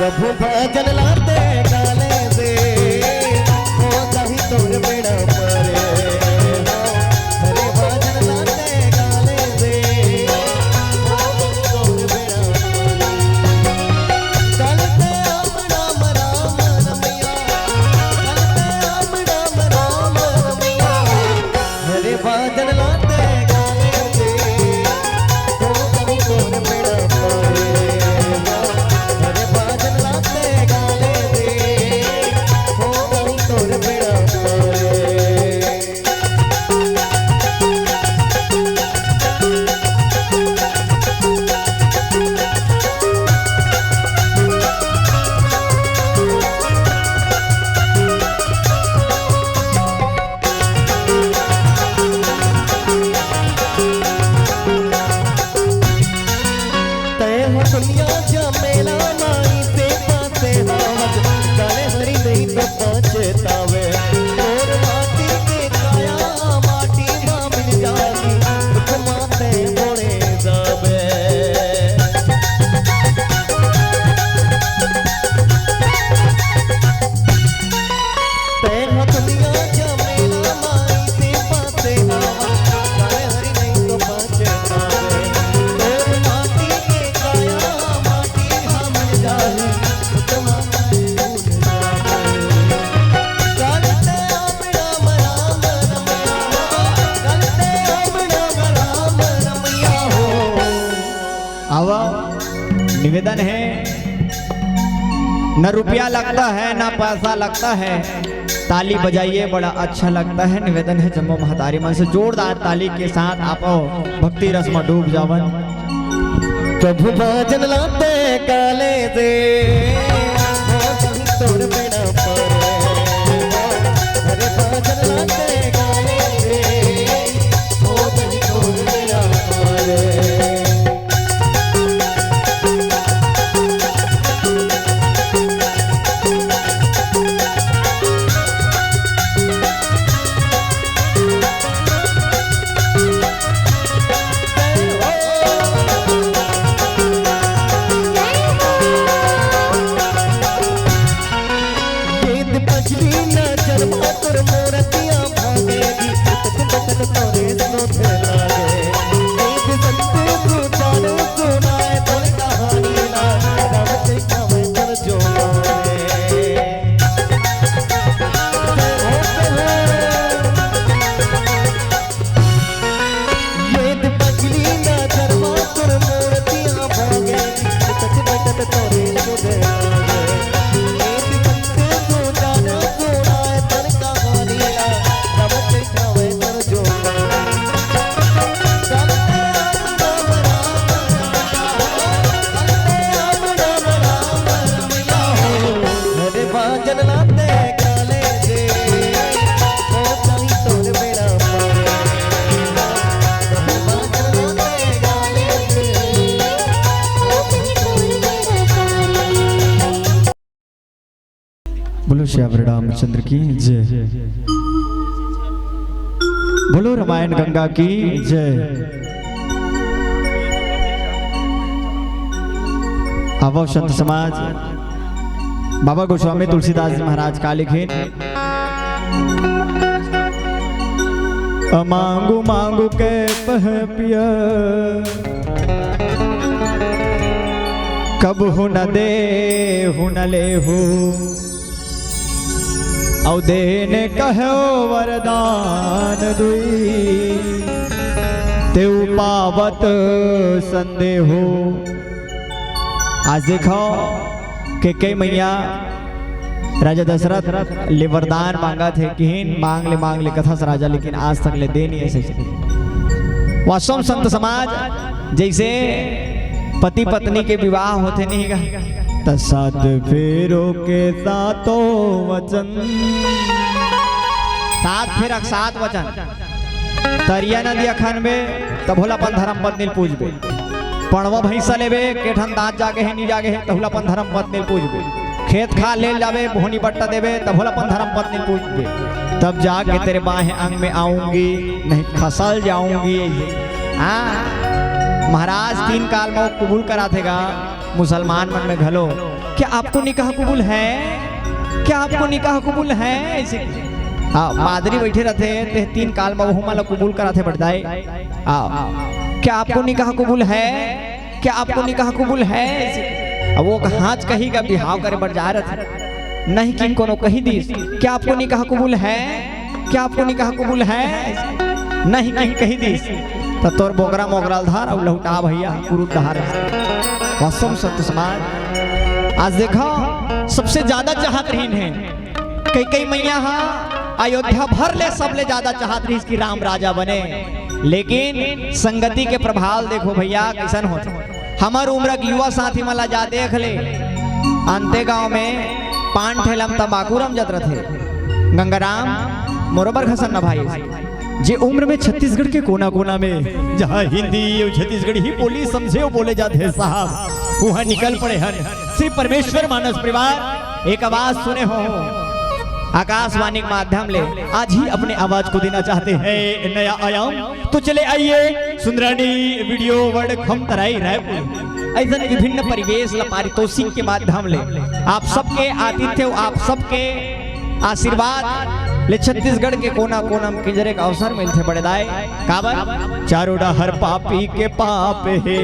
प्रभु भजन लाते गाले दे, हो जाही तोर बेड़ा पारे। हरे भजन लाते गाले दे, हो जाही तोर बेड़ा पारे। गाले दे राम राम राम रमैया, गाले दे राम राम राम रमैया। हरे भजन लाते गाले दे, हो जाही तोर बेड़ा पारे। हरे भजन लाते गाले दे, हो जाही तोर बेड़ा पारे। तैं हो दुनिया जमेला माई से पासे हावत, काले हरि नहीं तो पछतावे। तोर माटी के काया माटी मा मिल जाही, दुख माथे मोड़े जावे। तैं हो दुनिया जमेला माई से पासे हावत, काले हरि नहीं तो पछतावे। तोर माटी के काया माटी मा मिल जाही, दुख माथे मोड़े जावे। गाले दे राम राम राम रमैया हो, गाले दे राम राम राम रमैया हो। आवा, निवेदन है, न रुपया लगता है, न पैसा लगता है, ताली बजाइए, बड़ा अच्छा लगता है। निवेदन है जम्मो महतारी मन से जोरदार ताली के साथ आप भक्ति रस में डूब जावन। प्रभु भजन लाते गाले दे, हो जाही तोर बेड़ा पारे। हरे भजन लाते गाले दे, हो जाही तोर बेड़ा पारे। बोलो सियावर रामचंद्र की जय। बोलो रामायण गंगा की जय। आवो संत समाज, बाबा गोस्वामी तुलसीदास जी महाराज का लिखिन, अमांगु मांगु के पह पिया, कबहु न देहु न लेहु। अउ देने कहो वरदान दुई, तेउ पावत संदेहो। आज देखो, कैकई मैया राजा दशरथ ले वरदान मांगत हे, किहिन मांग ले, मांग ले, कथस राजा, लेकिन आज तक ले दे नहीं हे। वास्तव में संत समाज जैसे पति पत्नी के विवाह होथे नहीं का, त सात फेरों के सातों वचन, सात फेरा के सात वचन, तरिया नदिया खनबे, तभो ल अपन धर्म पत्नी ल पूजबे। पड़वा भैंसा लेबे, केठन दांत जागे हे, नी जागे हे, तहू ल अपन धर्म पत्नी ल पूजबे। खेत खार ले जाबे, बोहनी बट्टा देबे, तभो ल अपन धर्म पत्नी ल पूजबे। तब जाके तेरे बाहें अंग में आऊंगी, नहीं खसल जाऊंगी। हाँ, महाराज तीन काल में वो कबूल कराथे गा, मुसलमान मन में घलो, क्या आपको निकाह कबूल है? क्या आपको निकाह कबूल है? ऐसे, हाँ, पादरी बैठे रथे, ते तीन काल में वो हमला कबूल कराथे बड़दाई। हाँ, क्या आपको निकाह कबूल है? क्या आपको निकाह कबूल है? अब वो हाथ कही का बिहाव करे बर जा रहे थे, नहीं कि कोनो कही दीस, क्या आपको निकाह कबूल है? क्या आपको निकाह कबूल है? नहीं कि कही दीस, त तोर बोकरा मोकरा ल धार अउ लहुटा भैया कुरुद धार। वास्तव में संत समाज, आज देखो, सबसे ज्यादा चाहत रहिन हे कैकई मैया हा, अयोध्या भर ले सबले ज्यादा चाहत रहिस कि राम राजा बने, लेकिन संगति के प्रभाव देखो भैया कैसन होथे। हमर उम्र के युवा साथी मन ला जा देख ले, अंते गांव में पान ठेला म तंबाकू रमजत रथे। गंगाराम, मोरो बर घसन न भाई। जे उम्र में छत्तीसगढ़ के कोना कोना में जहाँ हिंदी अउ छत्तीसगढ़ी बोली समझे अउ बोले जाथे साहब, वहाँ निकल पड़े हन श्री परमेश्वर मानस परिवार। एक आवाज सुने हो आकाशवाणी के माध्यम ले, आज ही अपने आवाज को देना चाहते हैं नया आयाम, तो चले आइए सुंदरानी वीडियो वर्ल्ड खमतराई रायपुर। ऐसन विभिन्न परिवेश ला पारितोषिक के माध्यम ले आप सबके आतिथ्य, आप सबके आशीर्वाद ले छत्तीसगढ़ के कोना कोना म किंजरे के अवसर मिलथे बड़े दाई। काबर? चारों डहर पापी के पाप हे,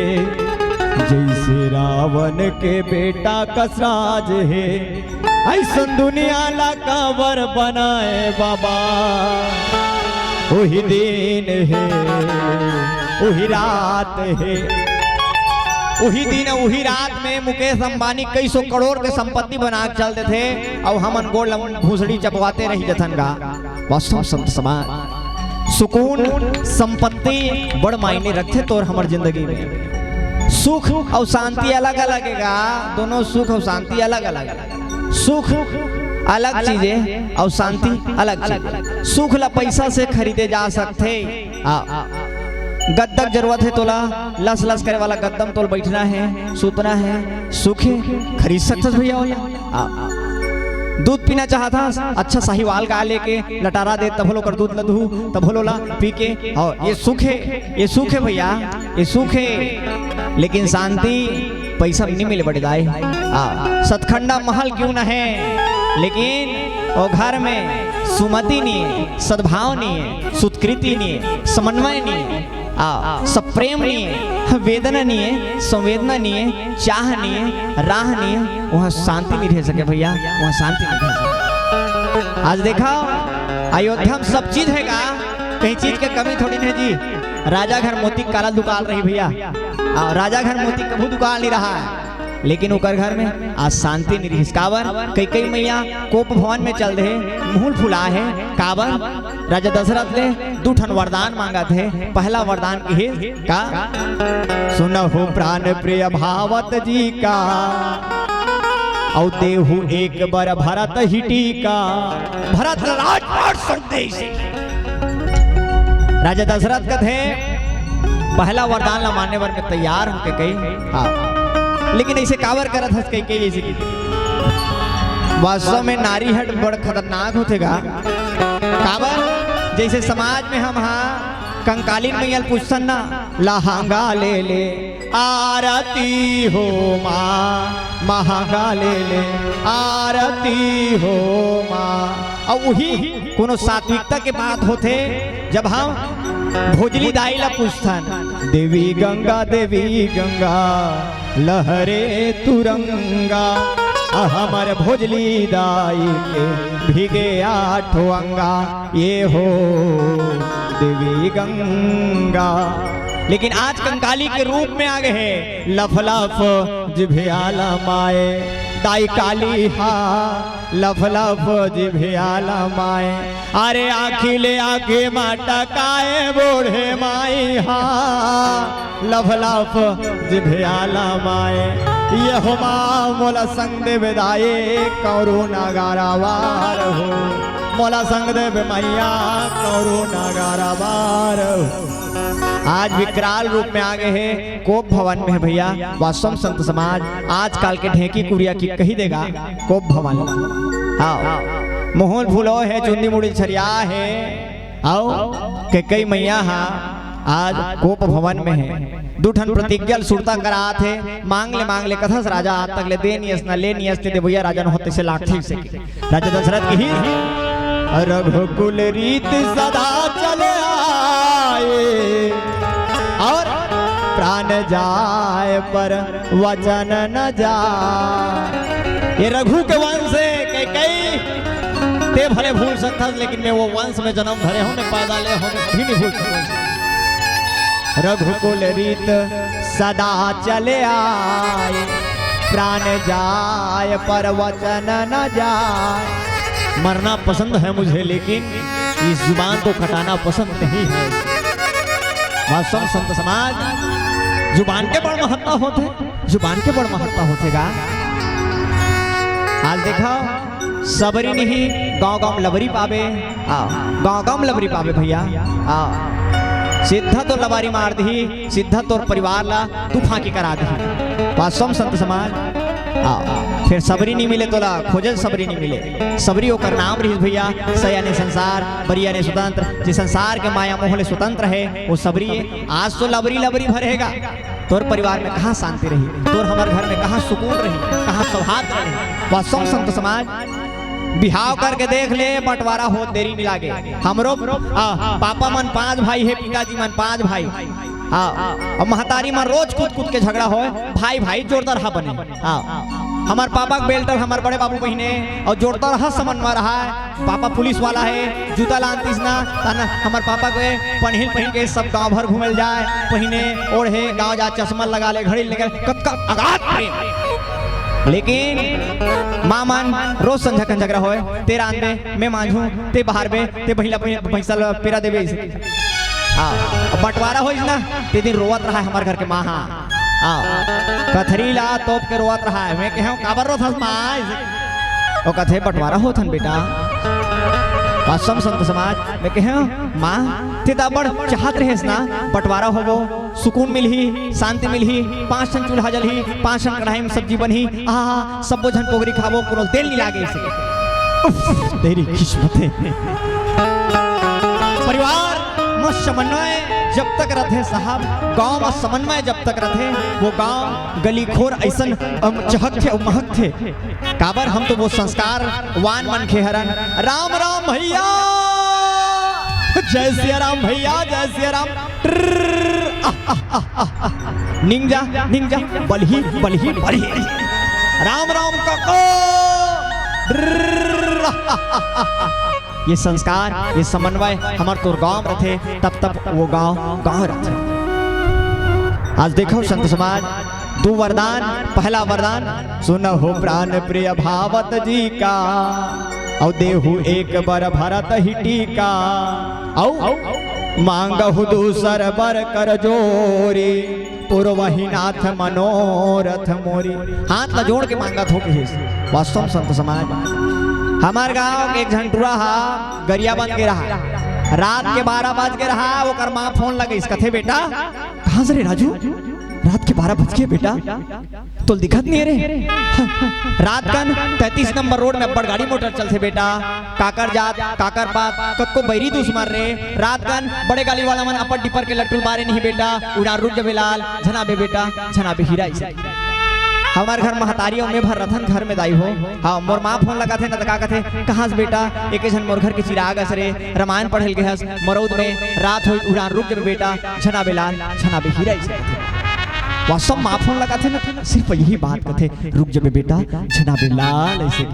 जैसे रावण के बेटा कस राज हे, ऐसन दुनिया ला काबर बनाए बाबा। उही दिन हे, उही रात हे, उही दिन, उही रात में मुकेश अंबानी कई सौ करोड़ के संपत्ति बना के चल देथे, अउ हमन गोड़ ल भूसड़ी चपवाते रही जथन गा। वास्तव संत समाज, सुकून, संपत्ति बड़ मायने रखथे तोर हमर जिंदगी में। सुख अउ शांति अलग-अलग हे गा, दोनों सुख अउ शांति अलग-अलग हे। सुख अलग चीज हे अउ शांति अलग चीज हे। सुख ला पैसा से खरीदे जा सकथे। आ, गद्दा के जरूरत हे तोला, लस लस करे वाला गद्दा म तोल बैठना हे, सुतना हे, सुख हे, खरीद सकथस भैया ओला। आ, दूध पीना चाहत हस, अच्छा साहिवाल गाय लेके लटारा दे, तभो ल ओकर दूध ल दुहू, तभो ल ओला पी के, अउ ये सुख हे, ये सुख हे भैया, ये सुख हे। लेकिन शांति पैसा म नहीं मिले बड़े दाई। आ, सतखंडा महल क्यों न हे, लेकिन वो घर में सुमति नहीं हे, सद्भाव नहीं हे, सुत्कृति नहीं हे, समन्वय नहीं हे। आ, सब प्रेम नहीं हे, वेदना नहीं हे, संवेदना नहीं हे, चाह नहीं हे, राह नहीं हे, वहाँ शांति नहीं रह सके भैया, वहाँ शांति नहीं रह सके। आज देखा, अयोध्या में सब चीज हे का, कहीं चीज के कमी थोड़ी नहीं जी। राजा घर मोती काला दुकाल रही भैया, आ, राजा घर मोती कभू दुकाल नहीं रहा हे। लेकिन ओकर घर में आज शांति नहीं रहिस। काबर? कैकई मैया कोप भवन में चल दे, मुंह फुला हे। काबर? राजा दशरथ ले दू ठन वरदान मांगत हे। पहला वरदान किहिस का? सुनहु प्राण प्रिय भावत जी का, अउ देहु एक बर भरत ही टीका। भरत ल राजपाट सौंप दे इसे। राजा दशरथ कथे, पहला वरदान ला माने बर मैं तैयार हूं कैकई। हाँ। लेकिन ऐसे काबर करत हस कैकई, ऐसे की। वास्तव में नारी हट बड़ खतरनाक होथे गा। काबर? जैसे समाज में हम हा कंकालीन मैया ल पूछथन ना, लहंगा ले ले, आरती हो माँ, महंगा ले ले, आरती हो माँ। अउ उही कोनो सात्विकता के बात होथे, जब हम भोजली दाई ला पूछथन, देवी गंगा, देवी गंगा, लहरे तुरंगा, आ हमर भोजली दाई के भीगे आठों अंगा, ये हो देवी गंगा। लेकिन आज कंकाली के रूप में आ गे हे, लफ लफ जिभिया ला माए, दाई काली हा, लफ लफ जिभिया ला माए। अरे आँखी ले आँखी मा टकाए बूढ़े माई हा, लफ लफ जिभिया ला माए। ये हो माँ मोला संग देबे दाई, कौरू नगारा वार हो, मोला संग देबे मैया, कौरू नगारा वार हो। आज विकराल रूप में आ गे हे, कोप भवन में हे भैया। वास्तव संत समाज आजकल के ढेंकी कुरिया के कहि देगा कोप भवन। हाँ, मुँह ल फुलोय हे, चुन्नी मुड़ी छरियाय हे, अउ कैकई मैया हा आज कोप भवन में हे। दू ठन प्रतिज्ञा ल सुरता करात हे, मांग ले मांग ले कथस राजा, आज तक ले दे नियस ना ले नियस, ते देवैया राजा न होत तइसे लागथे। राजा दशरथ कहिस, रघुकुल रीत सदा चले आए, अउ प्राण जाए पर वचन न जाए। ये रघु के वंश हे, कैकई, ते भले भूल सकथस, लेकिन मैं वो वंश में जनम धरे हँव, मैं पैदा ले हँव, मैं कभी नहीं भूल सकूँ। रघुकुल रीत सदा चले आए, प्राण जाए पर वचन न जाए। मरना पसंद है मुझे, लेकिन इस जुबान को कटाना पसंद नहीं है। वास्तव संत समाज, जुबान के बड़ महत्ता होथे, जुबान के बड़ महत्ता होथे गा। आज देखा, सबरी नहीं, गाँव गाँव लबरी पाबे। हाँ, गाँव गाँव लबरी पाबे भैया। हाँ, सीधा तोर लबारी मार दिही, सीधा तोर परिवार ला तू फांकी करा दिही। वास्तव संत समाज, हाँ, फिर सबरी नहीं मिले तोला, खोजे सबरी नहीं मिले। सबरी ओकर नाम रहिस भैया, सयाने संसार, बरियाने स्वतंत्र, जे संसार के माया मोह ले स्वतंत्र हे, वो सबरी। आज तो लबरी लबरी भरेगा, तोर परिवार में कहाँ शांति रही, तोर हमर घर में कहाँ सुकून रही, कहाँ सौहार्द रही। वास्तव संत समाज, बिहाव करके देख ले, बंटवारा होत देरी नइ लागे। हमरो, आ, पापा मन पांच भाई हे, पिताजी मन पांच भाई। हाँ, अउ महतारी मन रोज कूद कूद के झगड़ा होय, भाई भाई जोरदार हा बने। हाँ, हमर पापा के बेल्ट ल हमर बड़े बाबू पहिने, अउ जोरदार हा समन में रहा। पापा पुलिस वाला हे, जूता लानतिस ना, तन हमर पापा के पनहिल पहिन के सब गांव भर घूमल जाए, पहिने ओढ़े गांव जा, चश्मा लगा ले, घड़ी लगा ले, कतका अगाध प्रेम। लेकिन माँ मन रोज संझा कन झगड़ा होय, ते रांधबे, मैं मांझू, ते बहारबे, ते भैंसा ल पेरा देबे। हाँ, अब बंटवारा होइस ना, ते दिन रोवत रहा हे हमर घर के माँ हा। हाँ, कथरी ला तोप के रोवत रहा हे। मैं कहेंव, काबर रोथस माँ? वो कथे, बंटवारा होथन बेटा। वास्तव संत समाज, मैं कहेंव, माँ, ते त बड़ चाहत रहेस ना, बंटवारा होबो, सुकून मिलही, शांति मिलही, पांच ठन चूल्हा जलही, पांच ठन कढ़ाई में सब्जी बनही, आहा, सबो झन पोगरी खाबो, कोनो ल तेल नइ लागे इसे। उफ, तेरी किस्मत हे। परिवार म समन्वय जब तक रथे साहब, गांव म समन्वय जब तक रथे, वो गांव गली खोर अइसन, अम, चहकथे अउ महकथे। काबर हम तो वो संस्कारवान मनखे हरन। राम राम भैया, जय सिया राम भैया, जय सिया राम। ट्रर्र, आह, आह, आह, आह, आह। निंजा, निंजा, बलही, बलही, बलही। राम राम काको। ट्रर्र, आह, आह, आह, आह। ये संस्कार, ये समन्वय हमर तोर गांव रथे, तब तब वो गांव गांव रथे। आज देखो संत समाज, दू वरदान, पहला वरदान, सुनहु प्राण प्रिय भावत जी का, अउ देहु एक बर भरत ही टीका, अउ मांगहु दूसर बर कर जोरी, पुरवही नाथ मनोरथ मोरी। हाथ ला जोड़ के मांगत हो कहिस। वास्तव संत समाज, हमर गांव के एक झन टूरा हा गरियाबंद गे रहा, रात के बारह बज गे रहा, ओकर माँ फोन लगइस, कथे, बेटा, कहाँ से रे राजू? रात के बारह बज गे बेटा, तोल दिखत नहीं रे। रात कन तैंतीस नंबर रोड में अब्बड़ गाड़ी मोटर चलथे बेटा। काकर जात, काकर पात, कतको बैरी दुश्मन रे। रात कन बड़े गाड़ी वाला मन अपर डिपर के लट्टू बारे नहीं बेटा। उड़ान रुक जबे लाल, झन आबे बेटा, झन आबे हीरा इसे। हमर घर महतारी अउ मैं भर रथन घर में दाई हो। हाँ, मोर माँ फोन लगाथे न त का कथे, "कहाँ से बेटा?" "एके झन मोर घर के चिराग अस रे, रामायण पढ़े ल गे हस, मरौद में रात होई, उड़ान रुक जबे बेटा, झन आबे लाल, झन आबे हीरा इसे।" वास्तव माँ फोन लगाथे न, सिर्फ यही बात कथे, "रुक जबे बेटा, झन आबे लाल" ऐसे।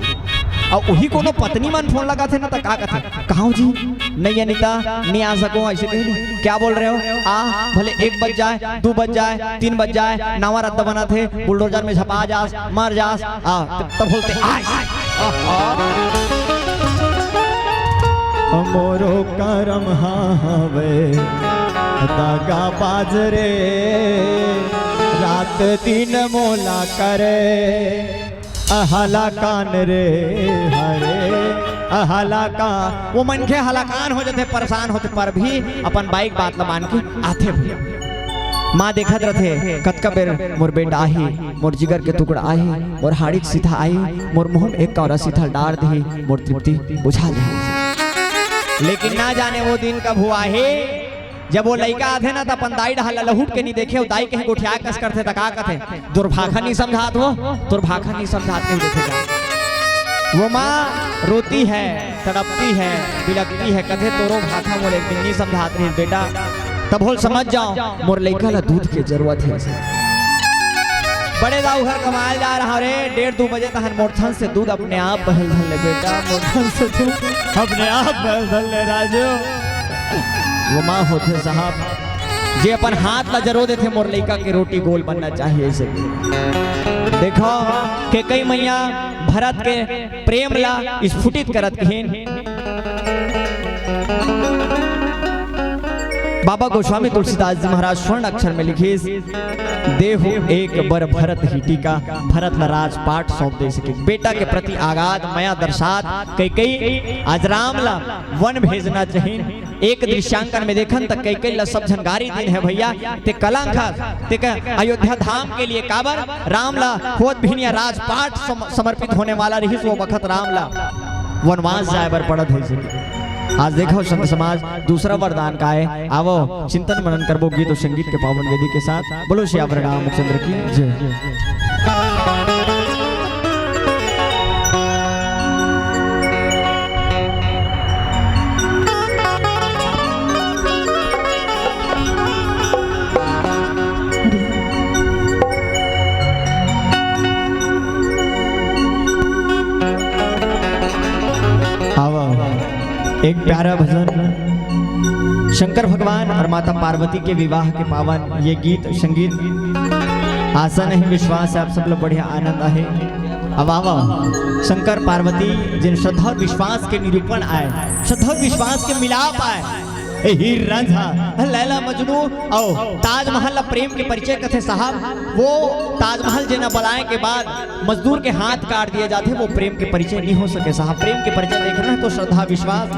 अउ वही कोनो पत्नी मन फोन लगाथे न त का कथे, "कहाँ हो जी?" "नहीं अनिता, नहीं आ सको" ऐसे कही नहीं। "क्या बोल रहे हो? आ, भले एक बज जाए, दो बज जाए, तीन बज जाए, नावा रद्दा बनाथे, बुलडोजर में झपा जास, मर जास।" आ, तब बोलते, "आइस।" मोरो करम हावे दागा बाज रे, रात दिन मोला करे अहलाकान रे, हरे अहलाकान। वो मनखे हलाकान हो जाथे, परेशान होथे, पर भी अपन बाई के बात ल मान के आथे भैया। माँ देखत रथे, कतका बेर मोर बेटा आही, मोर जिगर के टुकड़ा आही, मोर हाड़ी के सीधा आही, मोर मुँह में एक कौरा सीधा डार दिही, मोर तृप्ति बुझा जाही। लेकिन ना जाने वो दिन कब हुआ हे, जब वो लइका आथे ना, त अपन दाई डहर ला लहुट के नहीं देखे, वो दाई कहीं गोठिया कस करथे, त का कथे, "दुर्भाखा नहीं समझात हो, दुर्भाखा नहीं समझात," कहीं देखे का। वो माँ रोती है, तड़पती है, बिलकती है, कथे, "तोरो भाखा मोर एक दिन नहीं समझात रहिस बेटा।" तब होल समझ जाओ, मोर लइका ला दूध के जरूरत है। बड़े दाऊ घर कमाए ल जा रहा रे, डेढ़ दू बजे तहन मोर थन से दूध अपने आप बहल धर ले बेटा, मोर थन से दूध अपने आप बहल धर ले राजू। वो माँ होथे साहब, जे अपन हाथ ला जरो देथे मोर लइका के रोटी गोल बनना चाहिए ऐसे। देखो, कैकई मैया भरत के प्रेम ला स्फुटित करत कहिन। बाबा गोस्वामी तुलसीदास जी महाराज स्वर्ण अक्षर में लिखिस, "देहु एक बर भरत ही टीका।" भरत ला राजपाट सौंप दे सके। बेटा के प्रति आगाध मया दर्शात कैकई आज राम ला वन भेजना चाहिए। एक दृश्यांकन में देखन त कैकई ला सब झन गारी दिन है, "भैया, ते कलंक हस, ते के अयोध्या धाम के लिए।" काबर? राम ला होत भिनिया राजपाट सम-, समर्पित होने वाला रहिस, वो बखत राम ला वनवास जाए बर पड़त है। आज देखो संत समाज, दूसरा वरदान का है। आवो, चिंतन मनन करबो गीत और संगीत के पावन वेदी के साथ। बोलो सियावर रामचंद्र की जय। आवा, एक प्यारा भजन शंकर भगवान और माता पार्वती के विवाह के पावन ये गीत संगीत। आशा नहीं विश्वास है आप सब लोग बढ़िया आनंद आहे। अब आवा, शंकर पार्वती जिन श्रद्धा और विश्वास के निरूपण आए, श्रद्धा और विश्वास के मिलाप आए। ए हीर रांझा, लैला मजनू अउ ताजमहल ला प्रेम के परिचय कथे साहब। वो ताजमहल जेना बलाए के बाद मजदूर के हाथ काट दिए जाथे, वो प्रेम के परिचय नहीं हो सके साहब। प्रेम के परिचय देखना है तो श्रद्धा, विश्वास,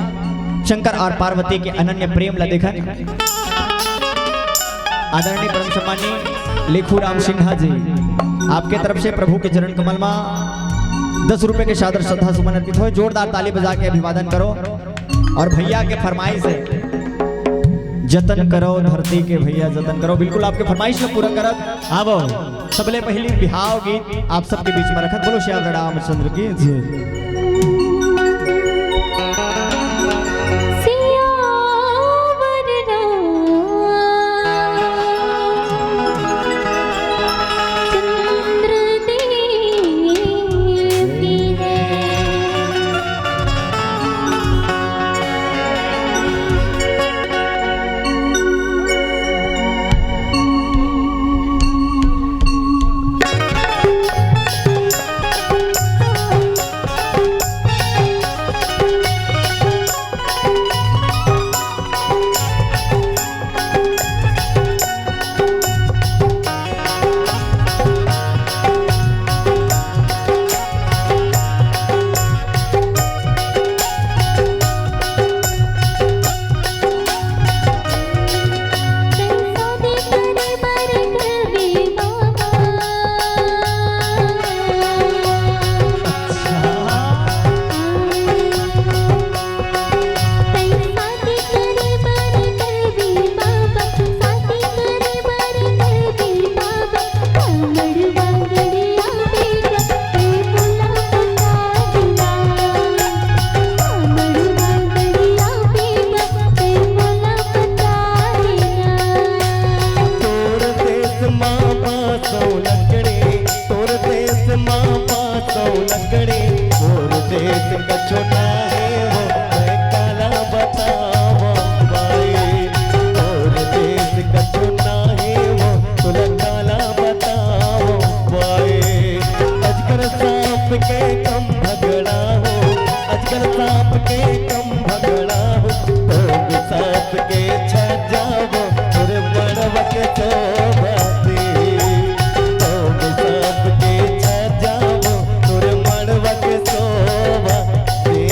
शंकर और पार्वती के अनन्य प्रेम ला देखन। आदरणीय परम सम्मानी लेखू राम सिन्हा जी, आपके तरफ से प्रभु के चरण कमल मा दस रुपए के सादर श्रद्धा सुमन अर्पित हो। जोरदार ताली बजा के अभिवादन करो। और भैया के फरमाइश है, "जतन करो धरती के भैया, जतन करो।" बिल्कुल आपके फरमाइश ला पूरा करत। आवो, सबले पहली बिहाव गीत आप सबके बीच में रखत। बोलो सियावर रामचंद्र की जय। सियावर रामचंद्र देव की है। सौ लकड़ी, मोर देश कछु ना हे वो, मैं काला बतावं बाई। मोर देश कछु ना हे वो, तुला काला बतावं बाई। आजकल सांप के कम भगड़ा हो, आजकल सांप के कम भगड़ा हो, तो भी सांप के छा जावो, तोर मड़वा के शोभा दे। तो भी सांप के छा जावो, तोर मड़वा के शोभा दे।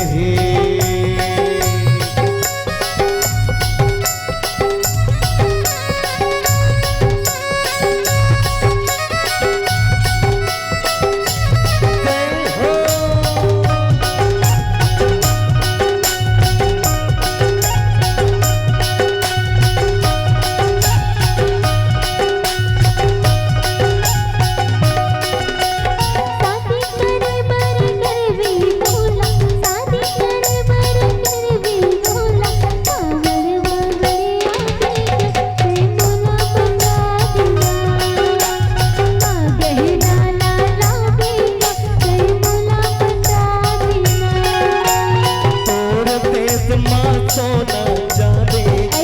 तोर देश मा सोना चांदी,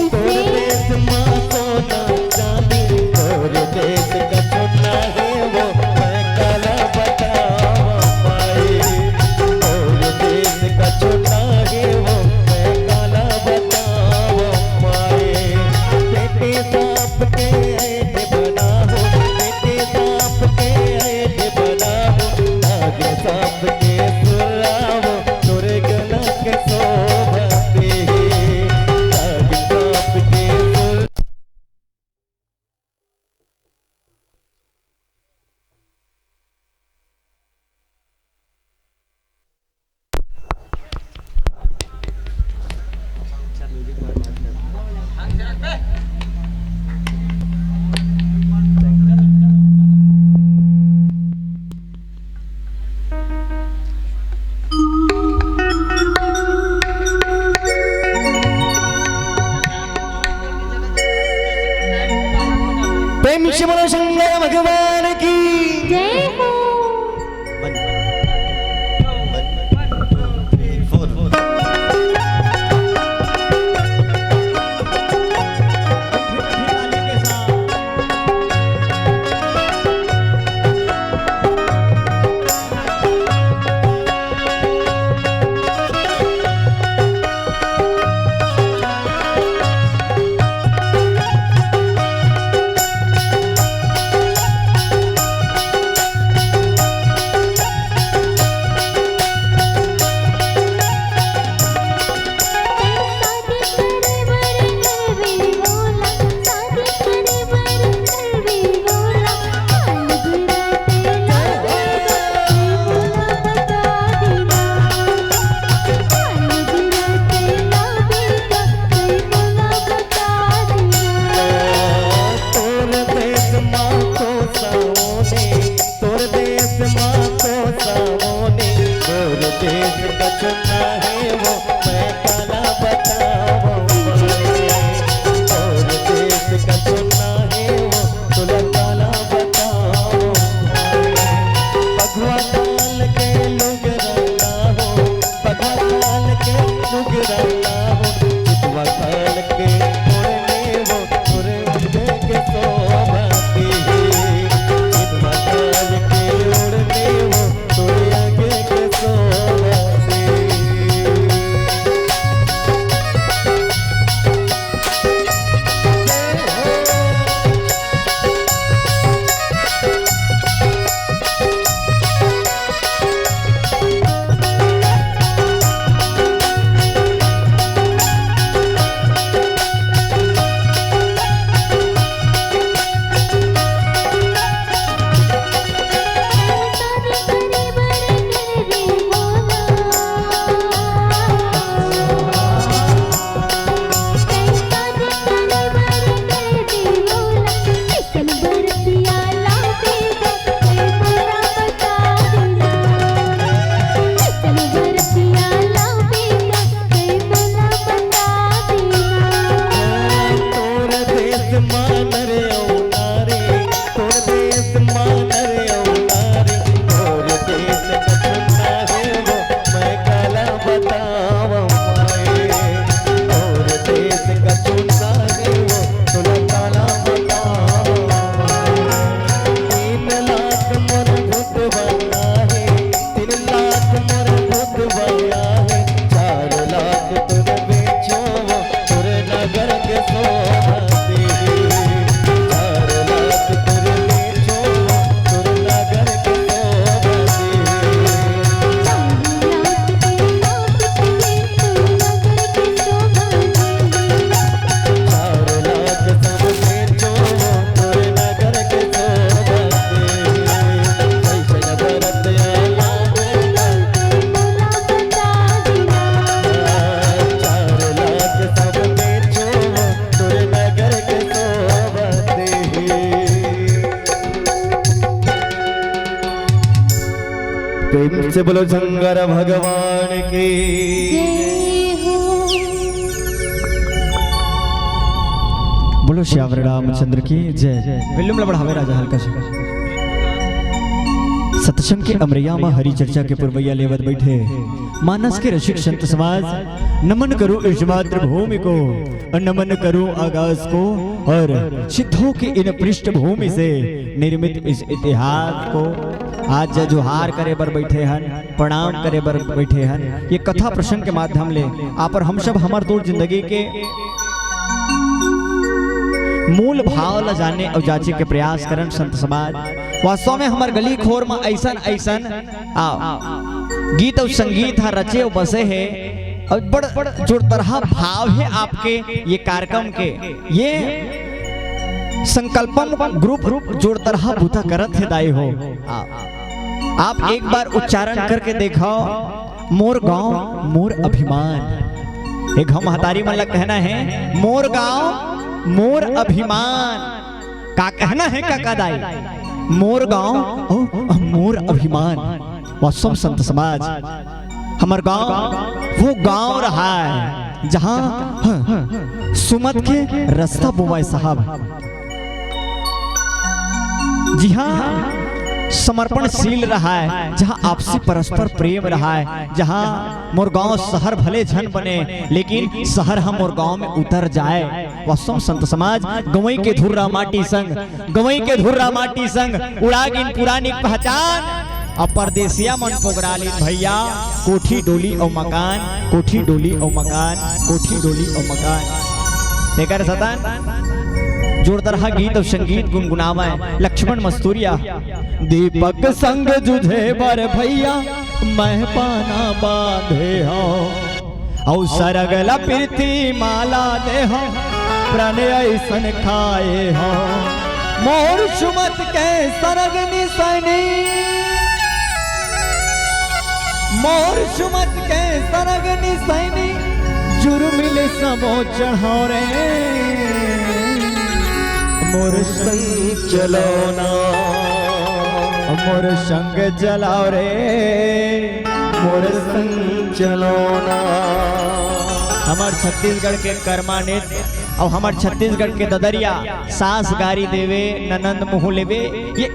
तोर देश मा सोना चांदी, तोर देश कछु ना हे वो, मैं काला बतावं बाई। तोर देश कछु ना हे वो, मैं काला बतावं बाई। बेटी सांप के ऐंठ बना हो, बेटी सांप के ऐंठ बना हो, नाग सांप के सुलावो, तोर गला के शोभा दे। नाग सांप के सुल- प्रेम से बोलो शंकर भगवान की। जय हो। तोर देश मा तो सावने, तोर देश मा तो सावने, तोर देश कछु ना हे वो, मैं काला बतावं बाई। तोर देश कछु ना हे वो, तुला काला बतावं बाई। पगवा डाल के लुगरा ला हो, पगवा डाल के लुगरा ला हो, चितवा डाल के ओढ़ने वो, तोर अंग के शोभा दे। चितवा डाल के ओढ़ने वो, तोर अंग के शोभा दे। प्रेम से बोलो शंकर भगवान की। बोलो श्यावर रामचंद्र की जय। विल्लुम ला बढ़ावे राजा हल्का सा। सत्संग के अमरैया म हरि चर्चा के पुरवैया लेवत बैठे मानस के रसिक संत समाज, नमन करूं इस मातृभूमि को, नमन करूं आकाश को और सिद्धों की इन पृष्ठभूमि से निर्मित इस इतिहास को। आज जय जोहार करे बर बैठे हन, प्रणाम करे बर बैठे हन। ये कथा प्रसंग के माध्यम ले आप और हम सब हमर तोर जिंदगी के मूल भाव ला जाने और जांचे के प्रयास करन संत समाज। वास्तव में हमर गली खोर म ऐसन ऐसन आ, गीत और संगीत ह रचे और बसे हे और बड़ जोरतरहा भाव हे आपके ये कार्यक्रम के। ये संकल्पम ग्रुप जोरतरहा बूता करत हे दाई हो। आ, आप एक बार उच्चारण करके देखो, मोर गांव मोर अभिमान। एक हम महतारी मन ला कहना है, मोर गांव मोर अभिमान। का कहना है काका दाई? मोर गांव ओ, मोर अभिमान। वास्तव संत समाज, हमर गांव वो गांव रहा है जहां, हाँ, सुमत के रास्ता बोवाए साहब, जिहां समर्पणशील रहा है, जहां आपसी परस्पर प्रेम रहा है, जहां मोर गांव शहर भले झन बने, लेकिन शहर ह मोर गांव में उतर जाए। वास्तव संत समाज, गंवई के धुर्रा माटी संग, गंवई के धुर्रा माटी संग उड़ा गिन पुरानी पहचान। अब परदेसिया मन पोगरा लीन भैया, कोठी डोली अउ मकान, कोठी डोली अउ मकान, कोठी डोली अउ मकान। तेकर सतन जोरदार हा गीत अउ संगीत गुनगुनावय लक्ष्मण मस्तूरिया। दीपक संग जुझे बर भैया, मैं पाना बांधे हौं। अउ सरग ल प्रीति माला दे हौं, प्रण अइसन खाए हौं। मोर सुमत के सरग निसैनी, मोर सुमत के सरग निसैनी, जुर्मिल समो चढ़ाओ रे। मोर संग चलो ना, मोर संग चलाओ रे, मोर संग चलो ना। हमर छत्तीसगढ़ के कर्मा नृत्य अउ हमर छत्तीसगढ़ के ददरिया, सास गारी देवे, ननंद मुंह लेवे, ये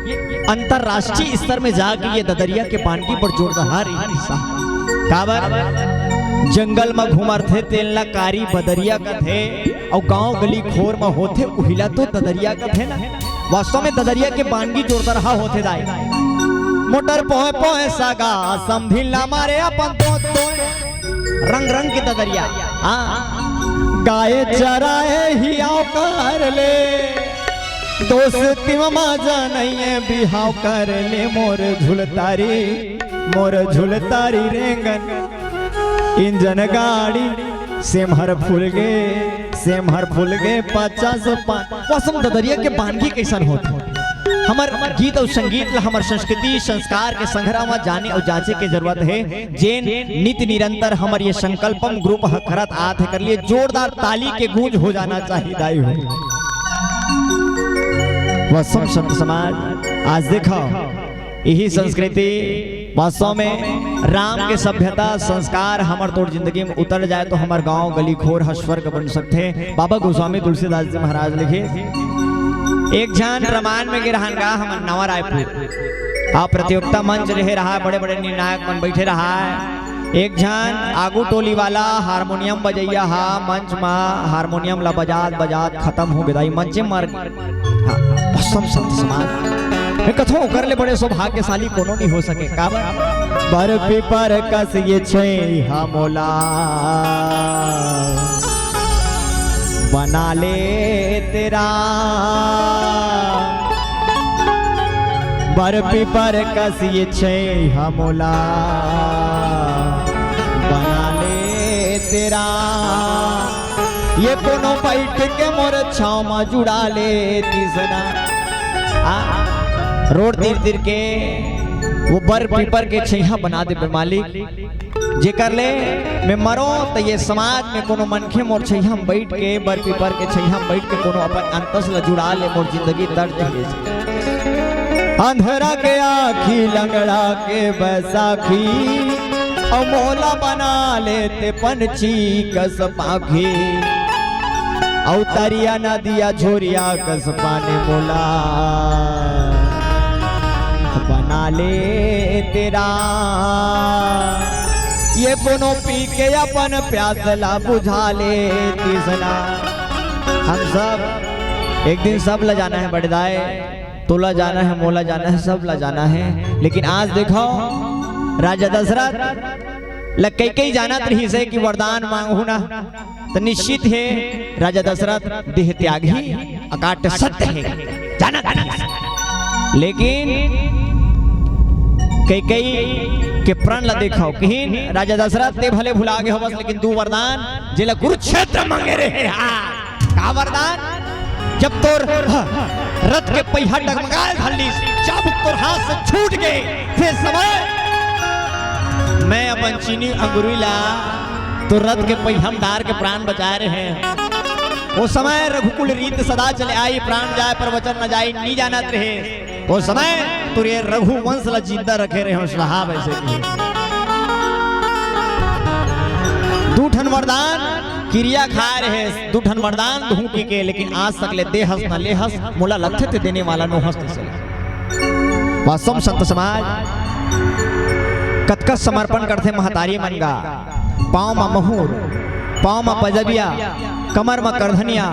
अंतर्राष्ट्रीय स्तर में जाके ये ददरिया के बानगी बड़ जोरदार रहिस हे। काबर? जंगल म घुमरथे तेन ला कारी बदरिया कथे, अउ गांव गली खोर म होथे उहिला तो ददरिया कथे ना। वास्तव में ददरिया के बानगी जोरदार हा होथे दाई। मोटर पोहे पोहे सागा समधिन ला मारे अपन तो, तो रंग रंग के ददरिया। हाँ। गाय चराए हियाव कर ले, दोस्ती म मजा नइये बिहाव कर ले। मोर झुलतारी, मोर झुलतारी रेंगन, इंजन गाड़ी सेमहर फूल गे, सेमहर फूल गे पचास पान। वास्तव में ददरिया के बानगी कइसन होथे? हमर गीत अउ संगीत ला हमर संस्कृति संस्कार के संघरा म जाने अउ जांचे के जरूरत हे। जेन नित निरंतर हमर ये संकल्पम ग्रुप ह करत आत हे, कर लिए जोरदार ताली के गूंज हो जाना चाहिए दाई हो। वास्तव संत समाज, आज देखो यही संस्कृति वास्तव में राम के सभ्यता संस्कार हमर तोर जिंदगी में उतर जाए तो हमर गांव गली खोर ह स्वर्ग बन सकथे। बाबा गोस्वामी तुलसीदास जी महाराज लिखे, एक झन रामायण में गे रहन गा हमर नवा रायपुर, आ प्रतियोगिता मंच रहे रहा, बड़े बड़े निर्णायक मन बैठे रहा। एक झन आगू टोली वाला हारमोनियम बजैया हा, मंच मा हारमोनियम ला बजात बजात खत्म हो गे दाई, मंचे मर हाँ, भस्म संत समाज। मैं कथों ओकर ले बड़े सौभाग्यशाली कोनो नहीं हो सके। काबर? बर पीपर कस ये छैहा मोला बना ले तेरा। बर पीपर कस ये छैहा मोला बना ले तेरा। ये कोनो बैठ के मोर छाव म जुड़ा ले तीसरा। आ, रोड तीर तीर के वो बर पीपर के छैहा बना देबे मालिक, जेकर ले मैं मरो त ये समाज में कोनो मनखे मोर छैहा म बैठ के, बर पीपर के छैहा म बैठ के कोनो अपन अंतस ल जुड़ा ले, मोर जिंदगी तर्ज दे सके। अंधरा के आँखी, लंगड़ा के बैसाखी, अउ मोला बना ले ते पंछी कस पाखी। अउ तरिया नदिया झोरिया कस पानी मोला बना ले तेरा। ये कोनो पी के अपन प्यास ला बुझा ले तीसरा। हम सब एक दिन सब ला जाना है बड़दाए। तोला जाना है, मोला जाना है, सब ला जाना है। लेकिन आज देखो, राजा दशरथ ला कई कई जानत रहिस हे कि वरदान मांगहू ना, त निश्चित हे राजा दशरथ देह त्याग ही अकाट सत्य हे, जानत रहिस हे। लेकिन कई कई के प्रण ला देखो, किहिन राजा दशरथ ते भले भुला गे होवस, लेकिन दू वरदान जेला कुरुक्षेत्र मांगे रहे, हाँ। का वरदान? जब तोर रथ के पहिया डगमगाए धरलिस, चाबुक तोर हाथ से छूट गे, ते समय मैं अपन चीनी अंगुरी ला तोर रथ के पहिया म डार के प्राण बचाए रहे। ओ समय रघुकुल रीत सदा चले आई, प्राण जाए पर वचन न जाई, नी जानत रहे। ओ समय तोर ये रघुवंश ला जिंदा रखे रहे हो साहब, ऐसे की दू ठन वरदान किरिया खाए रहे, दू ठन वरदान धूकी के, लेकिन आज तक ले देहस न लेहस, मोला लगथे ते देने वाला नोहस ते चले। वास्तव संत समाज कतका समर्पण करथे महतारी मन गा, पाँव म महुर, पाँव म पजबिया, कमर म करधनिया,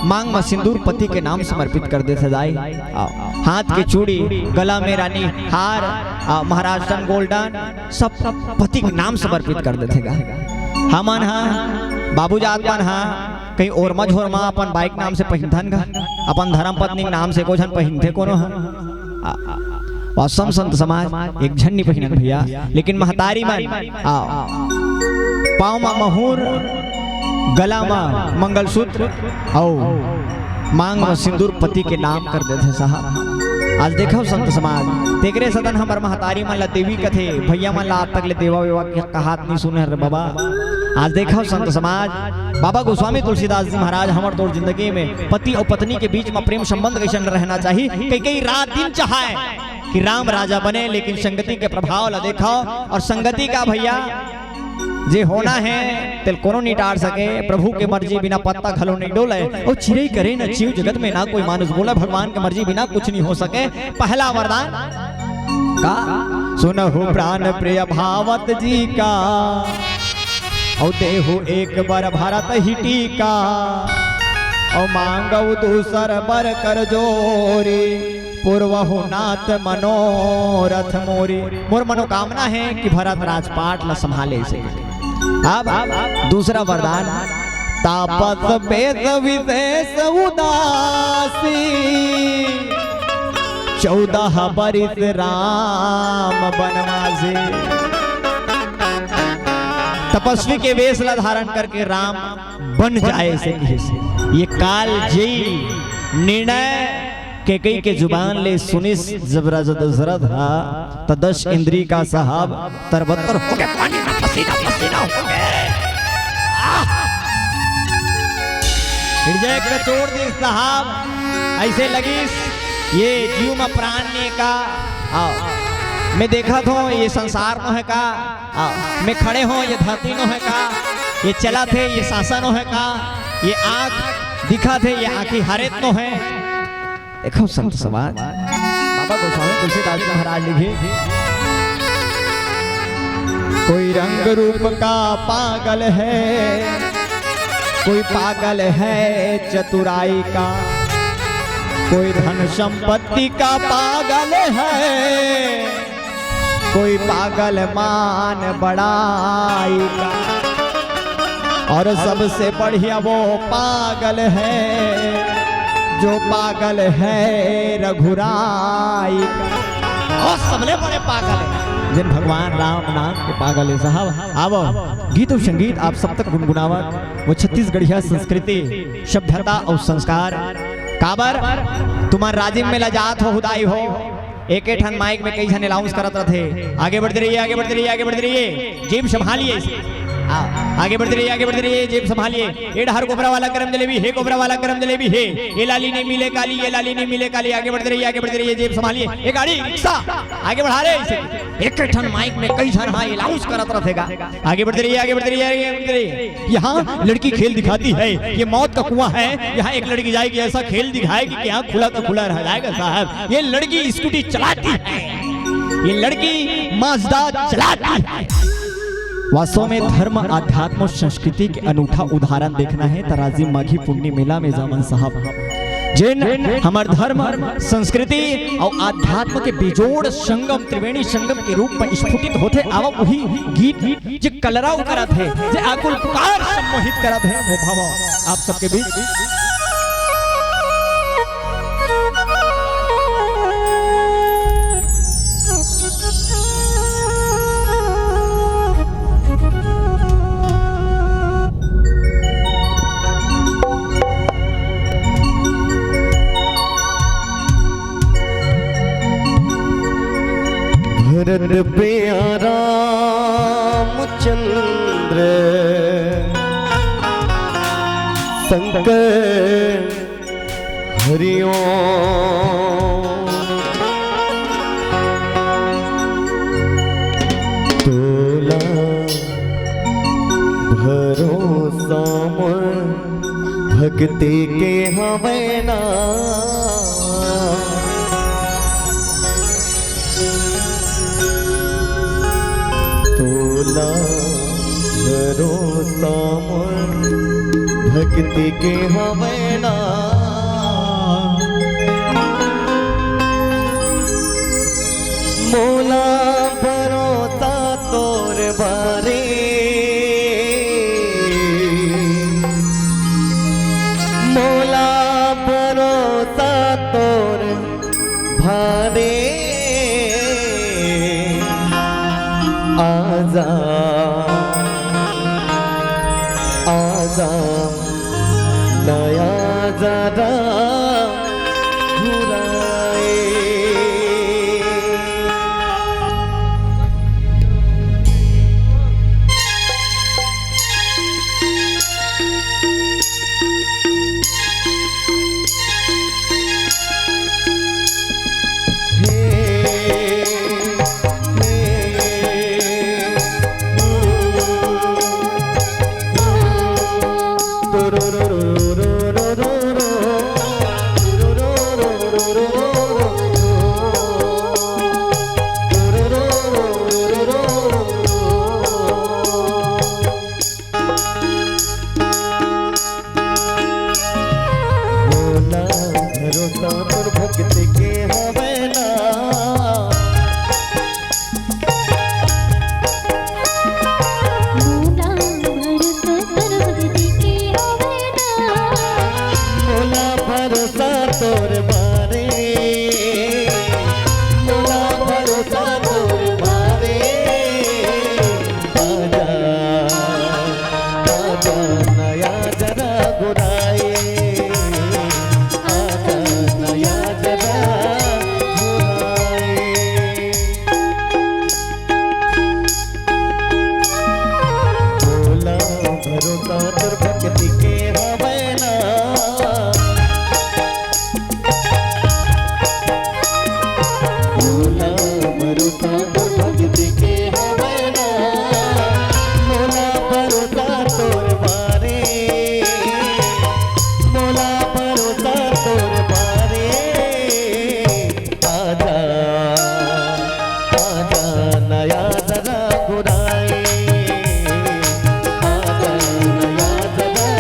मांग म सिंदूर पति के नाम समर्पित कर देथे दाई। आ, हाथ के चूड़ी, गला में रानी हार, आ, महाराष्ट्रन गोल्डन, सब पति के नाम समर्पित कर देथे गा। हमन हा, बाबू जात मन हा, कहीं ओरमा झोरमा अपन बाइक नाम से पहिनथन गा, अपन धर्म पत्नी के नाम से को झन पहिनथे कोनो हा। आ, आ, वास्तव संत समाज एक झन नी पहिनन भैया, लेकिन महतारी मन, आ, पाँव म महुर, गला म मंगलसूत्र, अउ मांग म सिंदूर पति के नाम कर देथे साहब। आज देखो संत समाज, तेकरे सदन हमर महतारी मन ला देवी कथे, भैया मन ला आज तक ले देवा वेवा के कहात नी सुने रे बाबा। आज देखो संत समाज, बाबा गोस्वामी तुलसीदास जी महाराज हमर तोर जिंदगी में पति अउ पत्नी के बीच में प्रेम संबंध कैसन रहना चाहिए, कई कई रात दिन चाहे कि राम राजा बने, लेकिन संगति के प्रभाव ला देखो। और संगति का भैया जे होना है, तेल कोनो नहीं टार सके। प्रभु के मर्जी बिना पत्ता घलो नहीं डोले। ओ चिरई करे न चिव जगत में ना कोई मानुष बोले, भगवान के मर्जी बिना कुछ नहीं हो सके। पहला वरदान का सुनहु प्राण प्रिय भावत जी का, औ देहु एक बर भरत ही टीका, औ मांगौ दूसर बर कर जोरी। पूर्वहु नाथ मनोरथ मोरी। मोर मनोकामना है कि भरत राजपाट ला संभाले से। अब दूसरा वरदान, तापस बेस विशेष उदासी, चौदह बरिस राम बनवासी। तपस्वी के वेश ला धारण करके राम बन जाए से कहिस। ये काल जयी निर्णय कैकई के जुबान ले सुनिस जब राजा दशरथ हा, त दस इंद्री का साहब तरबतर होके पानी में पसीना पसीना होके। आह! हृदय कचोर दिस साहब, ऐसे लगिस ये जीव में प्राण ने का। आओ, मैं देखत हों ये संसार नोहे का। आओ, मैं खड़े हों ये धरती नोहे का, ये चलत हे ये सांसा नोहे का, ये आँख दिखत हे ये आँखी हरेत नोहे। देखो संत समाज, बाबा गोस्वामी तुलसीदास जी महाराज लिखे, कोई रंग रूप का पागल है, कोई पागल है चतुराई का, कोई धन संपत्ति का पागल है, कोई पागल मान बड़ाई का, और सबसे बढ़िया वो पागल है जो पागल है रघुराई का। और सबले बड़े पागल है जिन भगवान राम नाम के पागल है साहब। आवो, गीत और संगीत आप सब तक गुनगुनावत, वो छत्तीसगढ़िया संस्कृति, सभ्यता और संस्कार। काबर तुम्हार राजिम में लजात हो, हुदाई हो, एक एक ठन माइक में कई झन अनाउंस करत रथे, आगे बढ़ते रहिए, आगे बढ़ते रहिए, आगे बढ़ते रहिए, जीभ संभालिए। हाँ, आगे बढ़ते रहिए, आगे बढ़ते रहिए, जेब संभालिए। ए डहर कोबरा वाला गरम जलेबी हे, कोबरा वाला गरम जलेबी हे। ए लाली नहीं मिले काली, ए लाली नहीं मिले काली। आगे बढ़ते रहिए, आगे बढ़ते रहिए, जेब संभालिए। ए गाड़ी, रिक्शा, आगे बढ़ा रे इसे। एक ठन माइक में कई झन, हाँ, अनाउंस करत रथेगा। आगे बढ़ते रहिए, आगे बढ़ते रहिए, आगे बढ़ते रहिए। यहाँ लड़की खेल दिखाती है, ये मौत का कुआं है। यहाँ एक लड़की जाएगी, ऐसा खेल दिखाएगी कि यहाँ खुला का खुला रह जाएगा साहब। ये लड़की स्कूटी चलाती है, ये लड़की माजदा चलाती है। वास्तव में धर्म, अध्यात्म और संस्कृति के अनूठा उदाहरण देखना है त राजिम माघी पुन्नी मेला में जावन साहब, जेन हमर धर्म, संस्कृति और अध्यात्म के बेजोड़ संगम, त्रिवेणी संगम के रूप में स्फुटित होथे। आवा वही गीत जे कलरव करत हे, जे आकुल पुकार सम्मोहित करत हे, वो भाव आप सबके बीच। भरत प्यारा रामचंद्र शंकर हरिओम। तोला भरोसा मोर भक्ति के हवय ना। तोला भरोसा मोर भक्ति के हवय ना। मोला भरोसा तोर बारे, मोला भरोसा तोर भारे। आजा, आजा, नया जरा घुराए। मोला भरोसा तोर भक्ति के हवय ना। मोला भरोसा तोर भक्ति के हवय ना। मोला भरोसा तोर बारे, मोला भरोसा तोर बारे। आजा, आजा नया जरा घुराए, आजा नया जरा घुराए। मोला भरोसा तोर भक्ति के हवय ना। मोला भरोसा तोर भक्ति के हवय ना, मोला भरोसा तोर बारे, मोला भरोसा तोर बारे। आजा, आजा नया जरा घुराए, आजा नया जरा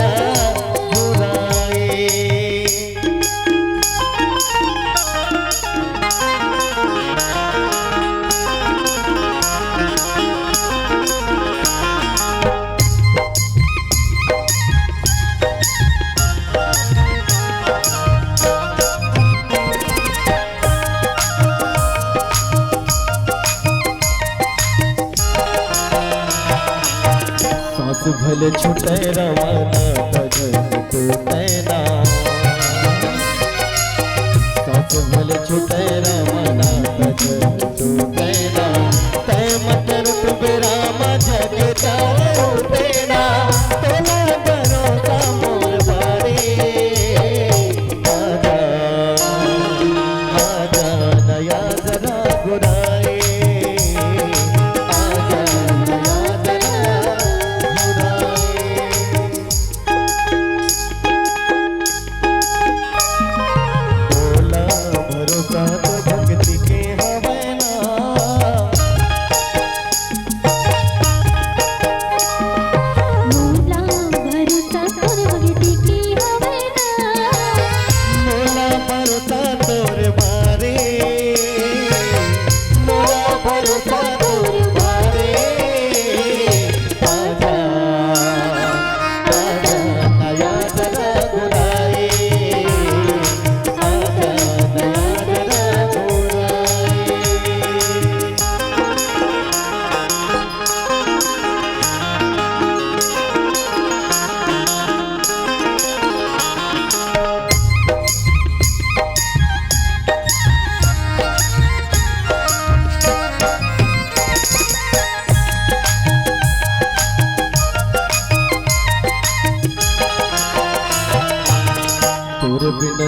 घुराए। सांस भले छूटे रवाना, बदन टूटे ना। सांस भले छूटे रवाना, बदन टूटे ना। तै मत रुक बेरा मा, जग चाले उठे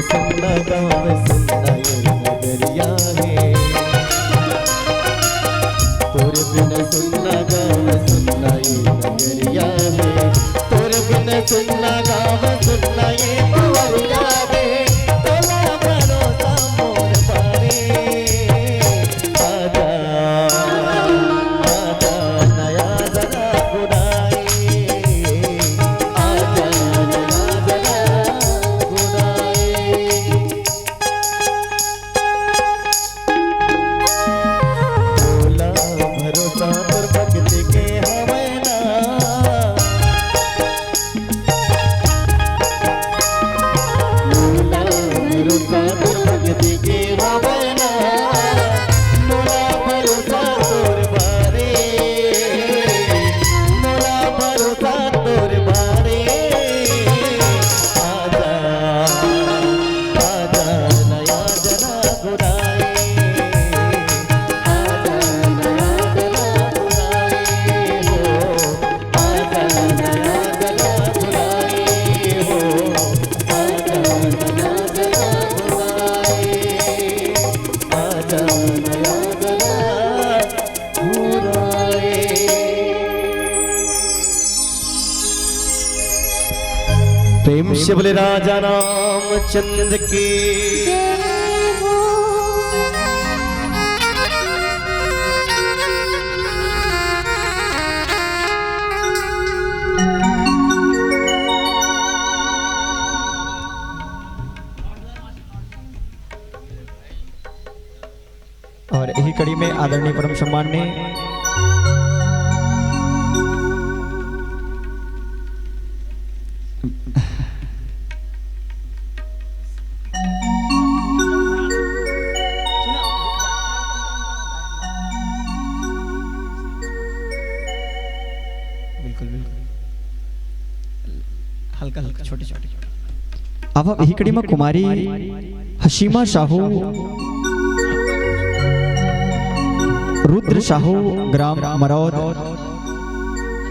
सुन्ना गाँव सुन्ना ये नगरिया हे, तोर बिन सुन्ना गाँव सुन्ना ये नगरिया हे, तोर बिन सुन्ना गाँव सुन्ना ये नगरिया हे, तोला भरोसा मोर बारे। आजा, आजा नया जगह गुनाए, आजा नया जगह गुनाए। मोला भरोसा तोर भक्ति के हवय ना, मोला भरोसा तोर भक्ति के हवय ना, मोला भरोसा तोर बारे, मोला भरोसा तोर बारे। आजा, आजा नया जना गुनाए, आजा नया जना गुनाए हो। प्रेम से बोले राजा रामचंद्र की। और यही कड़ी में आदरणीय परम सम्माननीय बिल्कुल, बिल्कुल। हल्का, हल्का, छोटे, छोटे, छोटे। अब, अब इही कड़ी में कुमारी हशीमा साहू, रुद्र साहू, ग्राम मरौद,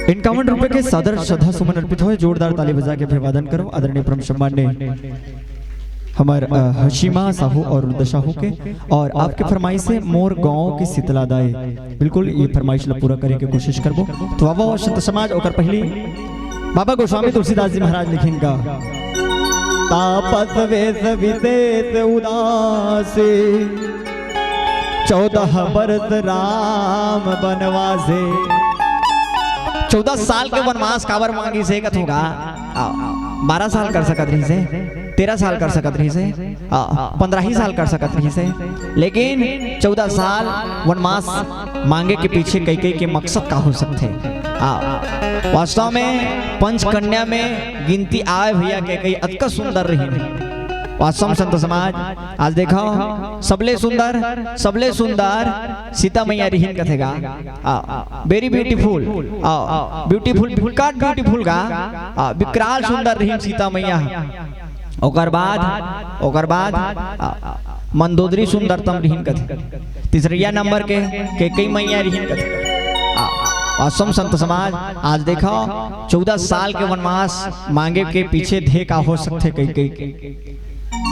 इक्यावन रुपए के सादर श्रद्धा सुमन अर्पित होय। जोरदार ताली बजा के अभिवादन करो आदरणीय परम सम्माननीय हमर, अ, हशीमा साहू और रुद्र साहू के। और आपके फरमाइश है मोर गांव के शीतला दाई। बिल्कुल, ये फरमाइश ला पूरा करे के कोशिश करबो। तो आवो संत समाज, ओकर पहली बाबा गोस्वामी तुलसीदास जी महाराज लिखिन का, तापस वेश विशेष उदासी, चौदह बरस राम बनवासे। चौदह साल के वनवास काबर मांगिस हे कथों का? आ, बारह साल कर सकत रहिस हे, तेरह साल कर सकत रहिस हे, आ, पंद्रह ही साल कर सकत रहिस हे, लेकिन चौदह साल वनवास मांगे के पीछे कैकेयी के मकसद का हो सकथे? आ, वास्तव में पंचकन्या में गिनती आय भैया कैकेयी अतका सुंदर रहिन। वास्तव में संत समाज, आज देखो, सबले सुंदर, सबले सुंदर सीता मैया रिहिन कथे गा। आ, very beautiful। आ, beautiful, विकट beautiful गा। आ, विकराल सुंदर रिहिन सीता मैया। ओकर बाद, ओकर बाद, आ, मंदोदरी सुंदरतम रिहिन कथे। तीसरैया नंबर के कैकेयी मैया रिहिन कथे। आ, असम संत समाज, आज देखो, चौदह साल के वनवास मांगे के पीछे ध्येय का हो सकथे कैकेयी के।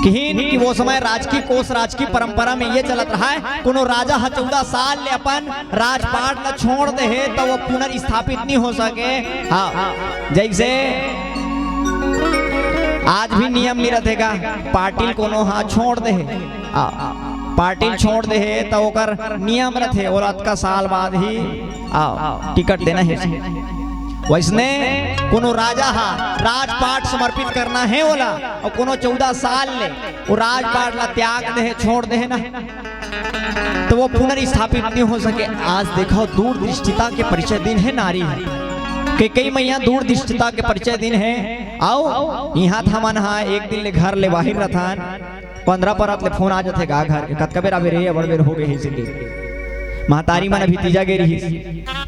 किहिन कि वो समय राजकी कोष, राजकी परंपरा में ये चलत रहा है, कोनो राजा ह चौदह साल ले अपन राजपाट ला छोड़ दे हे, त वो पुनर्स्थापित नहीं हो सके। हाँ, जैसे आज भी नियम नहीं रथे का, पाटिल कोनो ह छोड़ दे हे, हाँ, पाटिल छोड़ दे हे, त ओकर नियम रथे, ओला अतका साल बाद ही, हाँ, टिकट देना हे। वैसने कोनो राजा ह राजपाट समर्पित करना हे ओला, अउ कोनो चौदह साल ले वो राजपाट ला त्याग दे हे, छोड़ दे हे ना, त वो पुनर्स्थापित नहीं हो सके। आज देखो, दूरदृष्टिता के परिचय दिन हे नारी ह। कैकेयी मैया दूरदृष्टिता के परिचय दिन हे। अउ इहाँ त हमन ह एक दिन ले घर ले बाहिर रथन, पंद्रह परत ले फोन आ जथे गा घर के, "कतका बेर आबे रे, अबड़ बेर हो गे हे," इसीलिए। महतारी मन अभी तीजा गे रिहिस।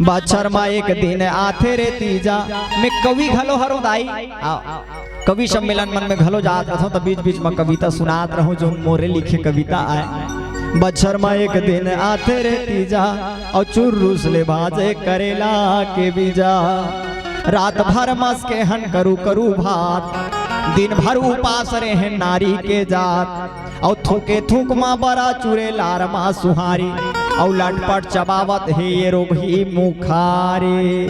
"बछर म एक दिन आथे रे तीजा।" मैं कवि घलो हरों दाई। आ, कवि सम्मेलन मन में घलो जात रथों, त बीच-बीच म कविता सुनात रहूं, जोन मोरे लिखे कविता आय। "बछर म एक दिन आथे रे तीजा, अउ चुर्रुस ले भाजे करेला के बीजा। रात भर मस के हन करू करू भात, दिन भर उपास रहे नारी के जात, अउ थूके थूक मा बरा चुरे लार मा सुहारी, अउ लटपट चबावत हे ये रोगही मुखारी।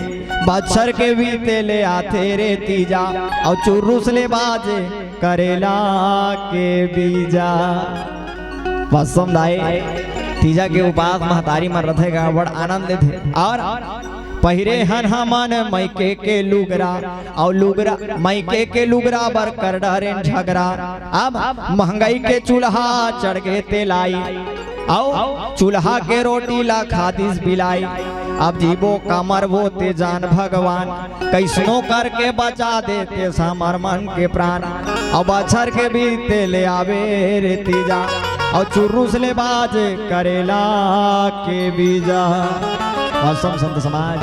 बछर के बीते ले आथे रे तीजा, अउ चुर्रुस ले बाजे करेला के बीजा। वास्तव दाई, तीजा के उपास महतारी मन रथे गा, बड़ आनंद लेथे। और पहिरे हन हमन मइके के लुगरा, अउ लुगरा, मइके के लुगरा बर कर डरेन झगरा। अब महंगाई के चूल्हा चढ़ गे तेलाई, अउ चूल्हा के रोटी ला खादिस बिलाई। अब जीबो का मरबो ते जान भगवान, कइसनो करके बचा देते हमर मन के प्राण। अउ बछर के बीते ले आवे रे तीजा, अउ चुर्रुस ले बाजे करेला के बीजा। वास्तव संत समाज,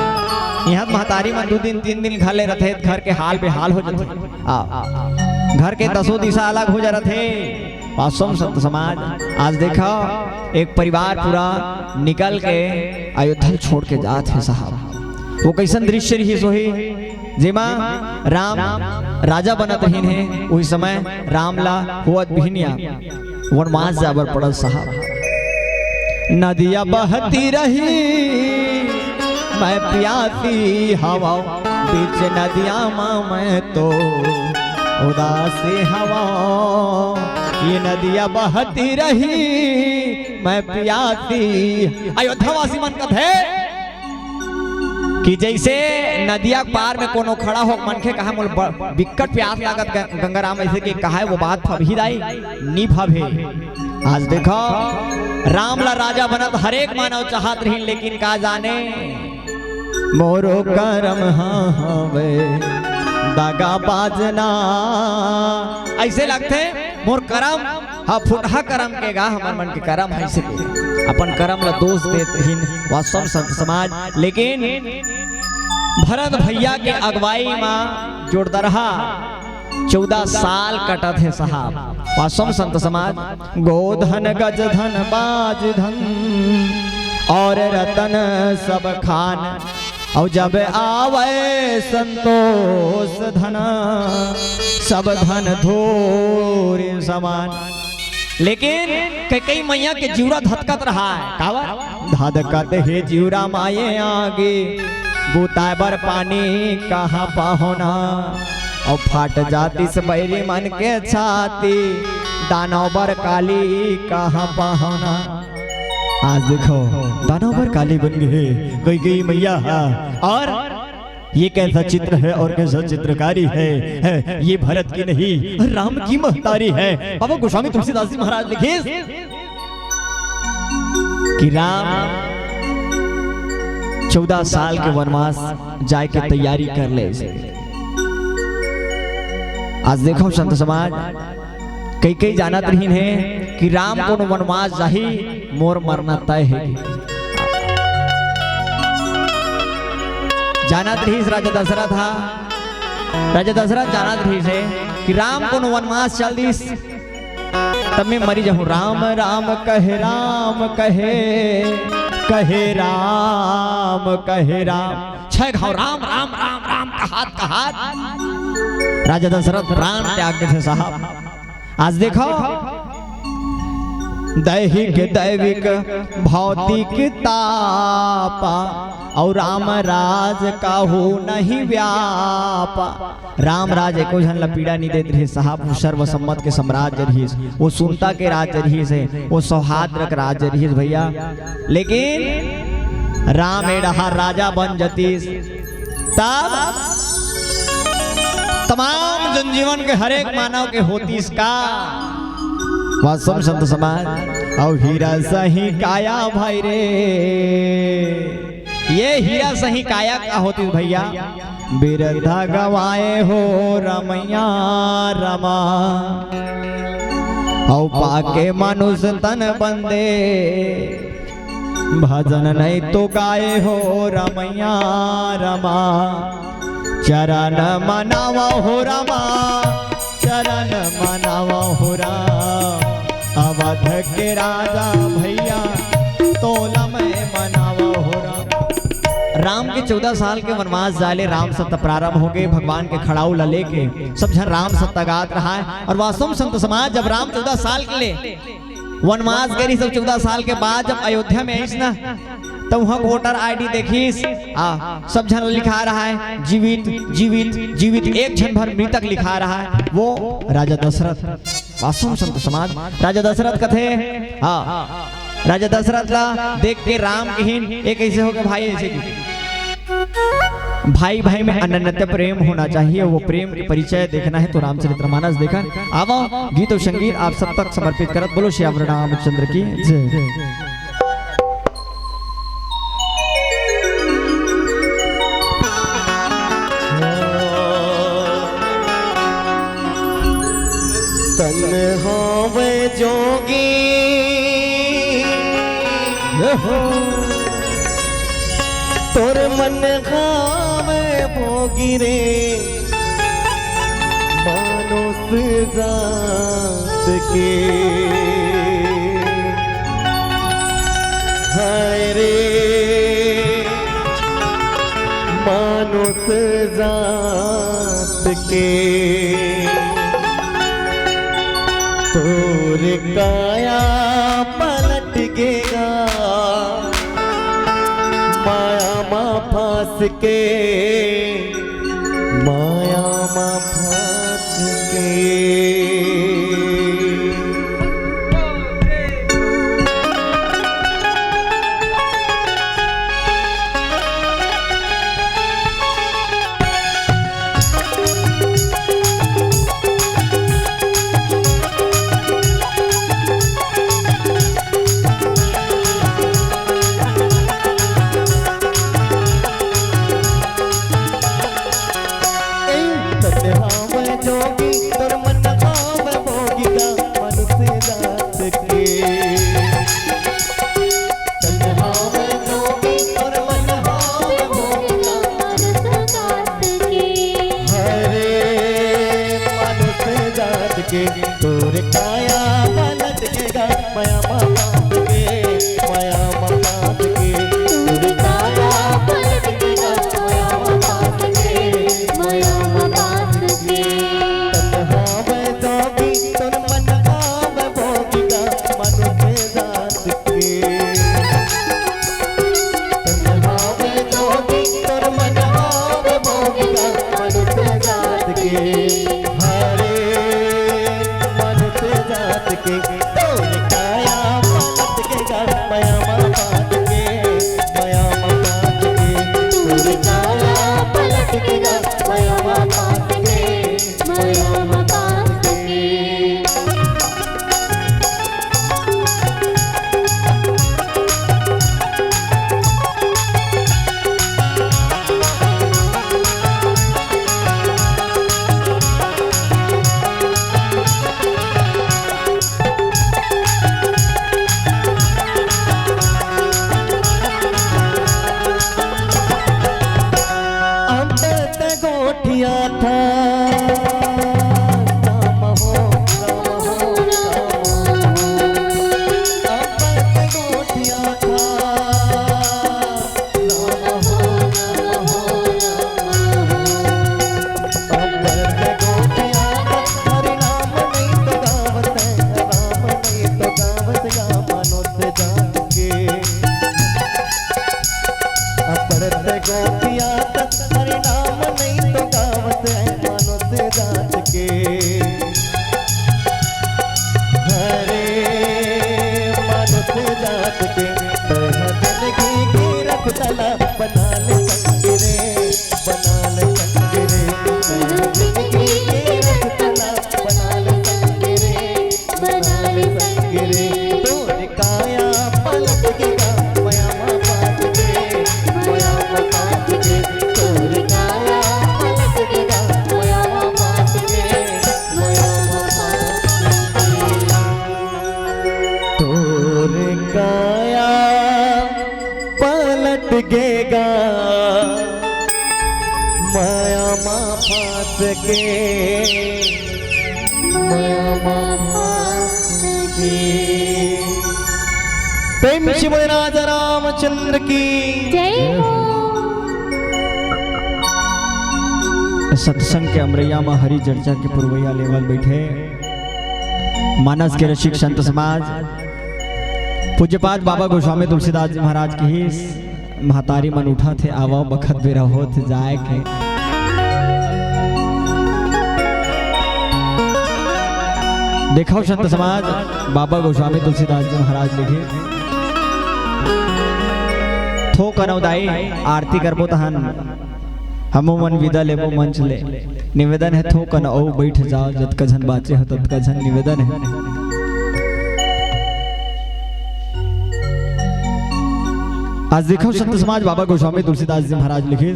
इहाँ महतारी मन दू दिन, तीन दिन घर ले रथे, घर के हाल बेहाल हो जाथे। आ, घर के दसों दिशा अलग हो जा रथे। वास्तव संत समाज, आज देखा, एक परिवार पूरा निकल के अयोध्या छोड़ के जात हे साहब। वो कइसन दृश्य रहिस होही, जेमा राम राजा बनत रहिन हे, उही समय राम ला होवत बिहनिया वनवास जाए बर पड़ल साहब। नदिया बहती रही, मैं प्यासी हवंव, बीच नदिया मा मैं तो उदासी हवंव। ये नदिया बहती रही, मैं प्यासी। अयोध्यावासी मन कथे कि जइसे नदिया के पार में कोनो खड़ा हो, मनखे कहा, "मोला ब-, बिक्कट प्यास लागत ग-, गंगाराम," अइसे के कहा हे, वो बात फबही दाई, नी फबे। आज देखो, राम ला राजा बनत हर एक मानव चाहत रहिन, लेकिन का जाने, मोरो करम हवे दगाबाज ना। अइसे लगथे, मोर करम ह फुटहा करम के गा, हमर मन के करम ह अइसे के। अपन करम ला दोष देत रहिन वास्तव संत समाज। लेकिन भरत भैया के अगुवाई मा जोरदरहा चौदह साल कटत हे साहब। वास्तव संत समाज, गोधन गज धन बाज धन और रतन सब खान, अउ जब आवै संतोष धन, सब धन धूरि समान। लेकिन कैकई मैया के जिउरा धधकत रहा हे। काबर? धधकत हे जिउरा माये आगे, बुताए बर पानी कहाँ पाहोना। अउ फाट जातिस बैरी मन के छाती, दानव बर काली कहाँ पाहोना। आज देखो, दानव बर काली बन गे हे कैकई मैया हा। और ये कैसा चित्र है और कैसा चित्रकारी है, है ये भरत की नहीं, राम की महतारी है। बाबा गोस्वामी तुलसीदास जी महाराज लिखिस कि राम चौदह साल के वनवास जाए के तैयारी कर ले। आज देखो संत समाज, कई कई जानत रहिन हे कि राम कोनो वनवास जाही, मोर मरना तय हे। जानत रहिस राजा दशरथ हा, राजा दशरथ जानत रहिस हे कि राम कोनो वनवास चल दिस, तब मैं मरी जाहूं। राम राम कहे, राम कहे, कहे राम, कहे राम। छह घाव राम, राम, राम, राम कहात, कहात राजा दशरथ प्राण त्याग देथे साहब। आज देखो, दैहिक, दैविक, भौतिक तापा, अउ राम राज काहू नहीं व्यापा। राम राज एको झन ला पीड़ा नहीं देत रहिस साहब। वो सर्वसम्मत के साम्राज्य रहिस, वो सुनता के राज्य रहिस हे, वो सौहार्द के राज्य रहिस भैया। लेकिन राम ए डहार राजा बन जतिस, तब तमाम जनजीवन के हर एक मानव के होतिस का। वास्तव में संत समाज, अउ हीरा सही काया भाई रे, ये हीरा सही काया का होतिस भैया। बिरथा गवाए हो रमैया रमा, अउ पाके मनुष तन बंदे, भजन नहीं तो गाए हो रमैया रमा। चरण मनावा हो रमा, चरण मनावा हो राम। अवध के राजा भैया, तोला मैं मनावा हो राम। राम के चौदह साल के वनवास जाय ले राम सत्ता प्रारंभ हो गए। भगवान के खड़ाऊ ला लेके सब झन राम सत्ता गात रहा है। और वास्तव में संत समाज, जब राम चौदह साल के ले वनवास गए, सब चौदह साल के बाद जब अयोध्या में आइस ना, तो वहां वोटर आईडी देखिस, आ, सब झन लिखा रहा है जीवित, जीवित, जीवित, एक झन भर मृतक लिखा रहा है, वो राजा दशरथ। वास्तव में संत समाज, राजा दशरथ कथे, हाँ, राजा दशरथ ला देख के राम किहिन, ये कैसे हो गए भाई, ऐसे की भाई भाई में अनन्यता प्रेम होना चाहिए, वो प्रेम के परिचय देखना है तो रामचरित्र मानस देखन। आवा, गीत और संगीत आप सब तक समर्पित करत, बोलो सियावर रामचंद्र की जय। तन होवे जोगी, तोर मन खावे भोगी रे, मानुष जात के। हाय रे, मानुष जात के। तोर काया पलट गेगा, माया मा फांस के, माया मा फांस के। तोर काया पलट के गा, माया मा फांस के, माया मा फांस के। तोर काया पलट के गा, माया मा फांस के, माया मा फांस के। तन होवे जोगी, तोर मन होवे भोगी गा, मानुष जात के। तन होवे जोगी, तोर मन होवे भोगी गा, मानुष जात के। हाय रे, मानुष जात के। तोर काया पलट के गा, माया मा फांस के, माया मा फांस के। तोर काया पलट के गा, माया मा फांस के, माया मा फांस के। अंबर ते गोठिया था, राम हो, राम हो, राम हो। अंबर ते गोठिया था, राम हो, राम हो, राम हो। अंबर ते गोठिया था, हरि नाम नहीं तो गावत है, राम नहीं तो गावत या मानुष जात के। पड़त गोपिया तक हरि नाम नहीं तो गावत है मानुष जात के। हरे मानुष जात के, तोह जिंदगी के रखतला बना ले संग रे, बना ले संग रे। तोह जिंदगी के रखतला बना ले संग रे, बना ले संग रे। तोर काया पलट के गा, माया मा फांस के, माया मा फांस के। तोर काया पलट के गा, माया मा फांस के, माया मा फांस के। तोर काया पलट गेगा, माया मा फांस के, माया मा फांस के। प्रेम से बोले राजा रामचंद्र की। जय हो। सत्संग के अमरैया म हरि चर्चा के पुरवैया लेवल बैठे मानस के रसिक संत समाज, पूज्यपाद बाबा गोस्वामी तुलसीदास जी महाराज की ही महतारी मन उठत हे, आवा बखत बेरा होत जाए के। देखो संत समाज, बाबा गोस्वामी तुलसीदास जी महाराज लिखे, थोकन अउ दाई आरती करबो तहन हमू मन विदा लेबो मंच ले। निवेदन हे, थोकन अउ बैठ जाओ, जतका झन बाचे हो ततका झन। निवेदन हे। आज देखो संत समाज, बाबा गोस्वामी तुलसीदास जी महाराज लिखे,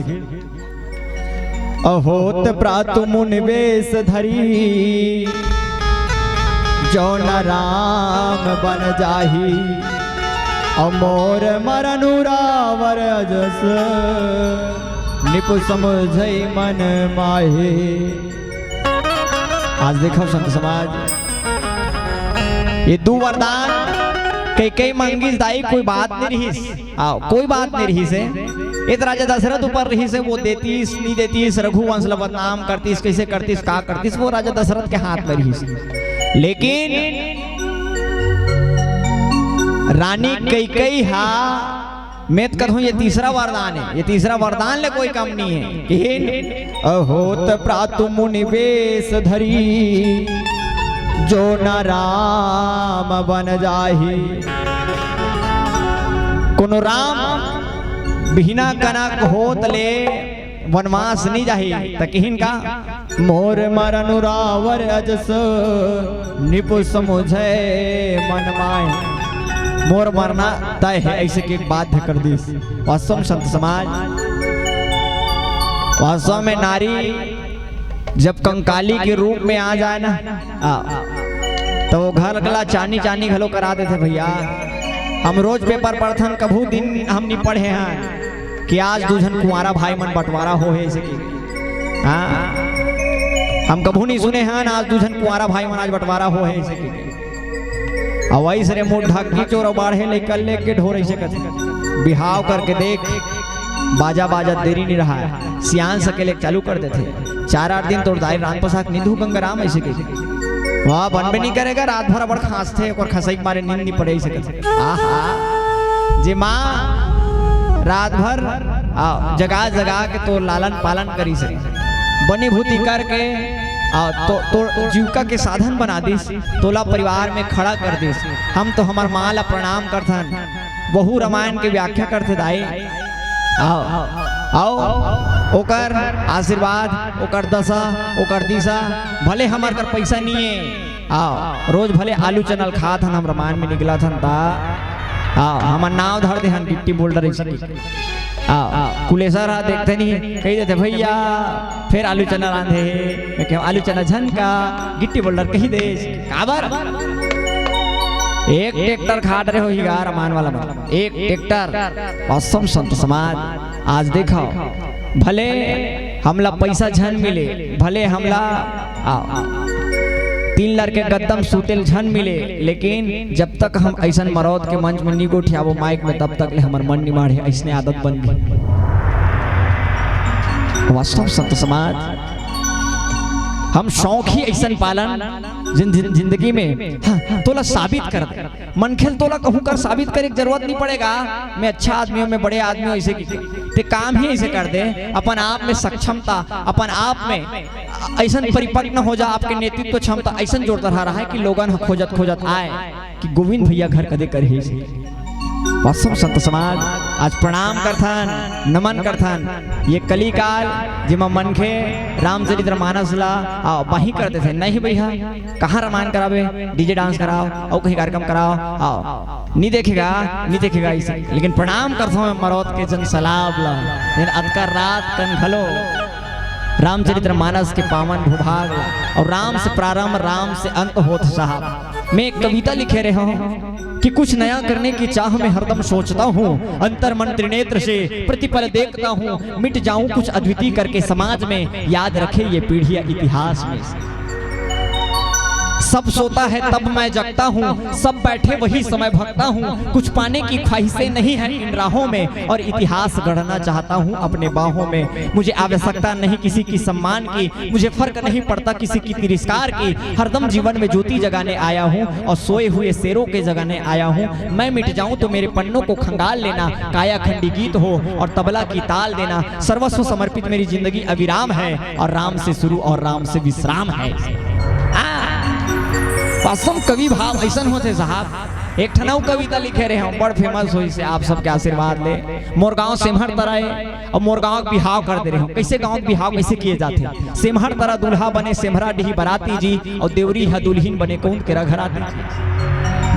अहोत प्रातु मुनि वेश धरी, जो न राम बन जाही। अउ मोर मरनु रावर अजस, निपु समुझई मन माही। आज देखो संत समाज, ये दू वरदान कई कई मंगिस दाई, कोई बात नहीं रहिस। आओ, कोई बात नहीं रहिस हे। ये तो राजा दशरथ ऊपर रहिस हे, वो देतीस, नहीं देतीस, रघुवंश ला बदनाम करतीस, कैसे करतीस, का करतीस, वो राजा दशरथ के हाथ में रहिस। लेकिन रानी कैकई हा, मैं तो कहूँ ये तीसरा वरदान हे, ये तीसरा वरदान ले कोई कम नहीं हे। किहिन, अहोत प्रातु मुनि वेश धरी, जो न राम बन जाही। कोनो राम बिहना कनक होत ले वनवास नहीं जाही, त किहिन का, मोर मरनु रावर अजस, निपु समुझे मन माय। मोर मरना तय हे, ऐसे के बाध्य कर दिस। वास्तव में संत समाज, वास्तव में नारी जब कंकाली के रूप में आ जाए ना, आ, तो वो घर ला चानी चानी घलो करा देथे भैया। हम रोज paper पढ़थन, कभू दिन हम नहीं पढ़े हैं कि आज दू झन कुंवारा भाई मन बंटवारा हो हे ऐसे की। हाँ, हम कभू नहीं सुने हैं आज दू झन कुंवारा भाई मन आज बंटवारा हो हे ऐसे की। अउ वही सरे मोर ढक्की चोर बाढ़े ले कर लेके ढोर ऐसे करथे। बिहाव करके देख, बाजा बाजा देरी नहीं रहा है, सियान सकेले चालू कर देथे। चार आठ दिन तोर दाई रांध पसाक निंदहू गंगाराम ऐसे कही। वाह, बनबे नहीं करेगा, रात भर अबड़ खांसथे, ओकर खसई के मारे नींद नहीं पड़े ऐसे कथे। आहा, जे माँ रात भर, आ, जगा जगा के तोर लालन पालन करिस हे, बनी भूती करके, आ, तो, तोर जीविका के साधन बना दिस, तोला परिवार में खड़ा कर दिस। हम तो हमर माँ ला प्रणाम करथन। वहू रामायण के व्याख्या करथे दाई। आओ, आओ, ओकर आशीर्वाद, ओकर दशा, ओकर दिशा, भले हमर कर पैसा नहीं है, आओ, रोज भले आलू चना ल खात हन, हम रामायण में निकलत हन ता, आओ, हमर नाव धर दे हन गिट्टी बोल्डर ऐसे की। आओ, कुलेसर हा देखथे नहीं, कही देथे, "भैया, फेर आलू चना रांधे हे।" मैं कहूँ, "आलू चना झन का, गिट्टी बोल्डर कही देस।" काबर? एक ट्रैक्टर खा डरे होही गा रामायण वाला मन, एक ट्रैक्टर। असम संत समाज, आज देखो, भले हमला पैसा झन मिले, भले हमला, आ, तीन लर के गद्दम सूतेल झन मिले, लेकिन जब तक हम ऐसन मरौत के मंच में नी गोठियाबो माइक में, तब तक ले हमर मन नी माढ़े, ऐसने आदत बन गई। वास्तव संत समाज, हम शौक ही ऐसन पालन जिन, जिन, जिंदगी में, हाँ, तोला साबित कर दे। मनखे ल तोला कहूँ कर साबित करे के जरूरत नहीं पड़ेगा, मैं अच्छा आदमी हूँ, मैं बड़े आदमी हूँ, ऐसे की ते काम ही ऐसे कर दे। अपन आप में सक्षमता, अपन आप में ऐसन परिपक्व हो जा, आपके नेतृत्व क्षमता ऐसन जोरदार रहा है कि लोगन ह खोजत खोजत आए कि गोविंद भैया घर कदे कर ही। वास्तव संत समाज, आज प्रणाम करथन, नमन करथन। ये कलिकाल जेमा मनखे रामचरित्र मानस ला, आ, बाही कर देथे, नहीं भैया, कहाँ रामायण कराबे, डीजे डांस कराओ, अउ कहीं कार्यक्रम कराओ, आओ, नहीं देखेगा, नहीं देखेगा इसे। लेकिन प्रणाम करथों मैं मरौत के जन सलाब ला, लेकिन अतका रात कन घलो रामचरित्र मानस के पावन भूभाग ला, और राम से प्रारंभ, राम से अंत होत साहब। मैं एक कविता लिखे रहे हूँ कि कुछ नया करने की चाह में हरदम सोचता हूँ, अंतर मन त्रिनेत्र से प्रतिपल देखता हूँ, मिट जाऊं कुछ अद्वितीय करके समाज में, याद रखे ये पीढ़ियां इतिहास में। सब सोता है तब मैं जगता हूँ, सब बैठे वही समय भगता हूँ। कुछ पाने की ख्वाहिशें नहीं है इन राहों में, और इतिहास गढ़ना चाहता हूँ अपने बाहों में। मुझे आवश्यकता नहीं किसी की सम्मान की, मुझे फर्क नहीं पड़ता किसी की तिरस्कार की। हरदम जीवन में ज्योति जगाने आया हूँ और सोए हुए शेरों के जगाने आया हूँ। मैं मिट जाऊँ तो मेरे पन्नों को खंगाल लेना, कायाखंडी गीत हो और तबला की ताल देना। सर्वस्व समर्पित मेरी जिंदगी अविराम है, और राम से शुरू और राम से विश्राम है। हाँ। वास्तव में कवि भाव अइसन होथे साहब। एक ठन अउ कविता लिखे रहे हंव, बड़ फेमस होइस हे, आप सबके आशीर्वाद ले। मोर गांव सेम्हड़ तरा ए, अउ मोर गांव के बिहाव कर दे रहे हंव। कइसे गांव के बिहाव कइसे किए जाथे? सेम्हड़ तरा दूल्हा बने सेम्हरा डीही बराती जी, अउ देवरी ह दुल्हिन बने कौंद केरा घराती जी।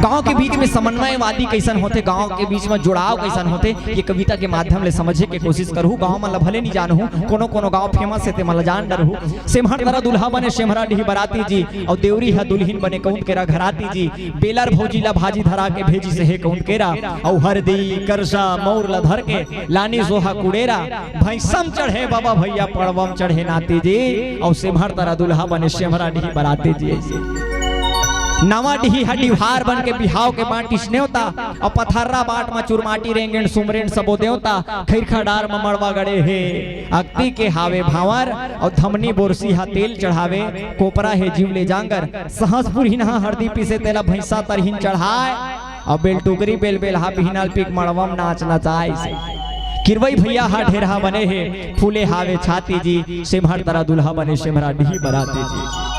गांव के बीच में समन्वयवादी कइसन होथे, गांव के बीच में जुड़ाव कइसन होथे, ये कविता के माध्यम ले समझे के कोशिश करहू। गांव मन ल भले नहीं जानहू, कोनो कोनो गांव फेमस हे ते मन ल जान डरहू। सेम्हड़ तरा दूल्हा बने सेम्हरा डीही बराती जी, अउ देवरी ह दुल्हिन बने कौंद केरा घराती जी। बेलर भौजी ला भाजी धरा के भेजिस हे कौंद केरा, अउ हरदी करसा मौर ला धर के लानिस ओहा कुड़ेरा। भैंसम चढ़े बाबा भैया, पड़वम चढ़े नाती जी, अउ सेम्हड़ तरा दूल्हा बने सेम्हरा डीही बराती जी। अइसे नवा डीही ह डिवहार बन के बिहाव के बांटिस नेवता, अउ पथर्रा बाट म चुरमाटी रेंगेन सुमरेन सबो देवता। खैरखा डार म मड़वा गड़े हे अक्ती के हावे भांवर, अउ धमनी बोरसी हा तेल चढ़ावे। कोपरा हे जीव ले जांगर, सहस पुरहिन हा हरदी पीसे तेला भैंसा तरहिन चढ़ाय। अउ बेलटुकरी बेल बेल हा बिहनल पीक मड़वम नाच नचाय से। किरवई भैया हा ढेरहा बने हे, फूले हावे छाती जी, सेम्हड़ तरा दूल्हा बने सेम्हरा डीही बराती जी।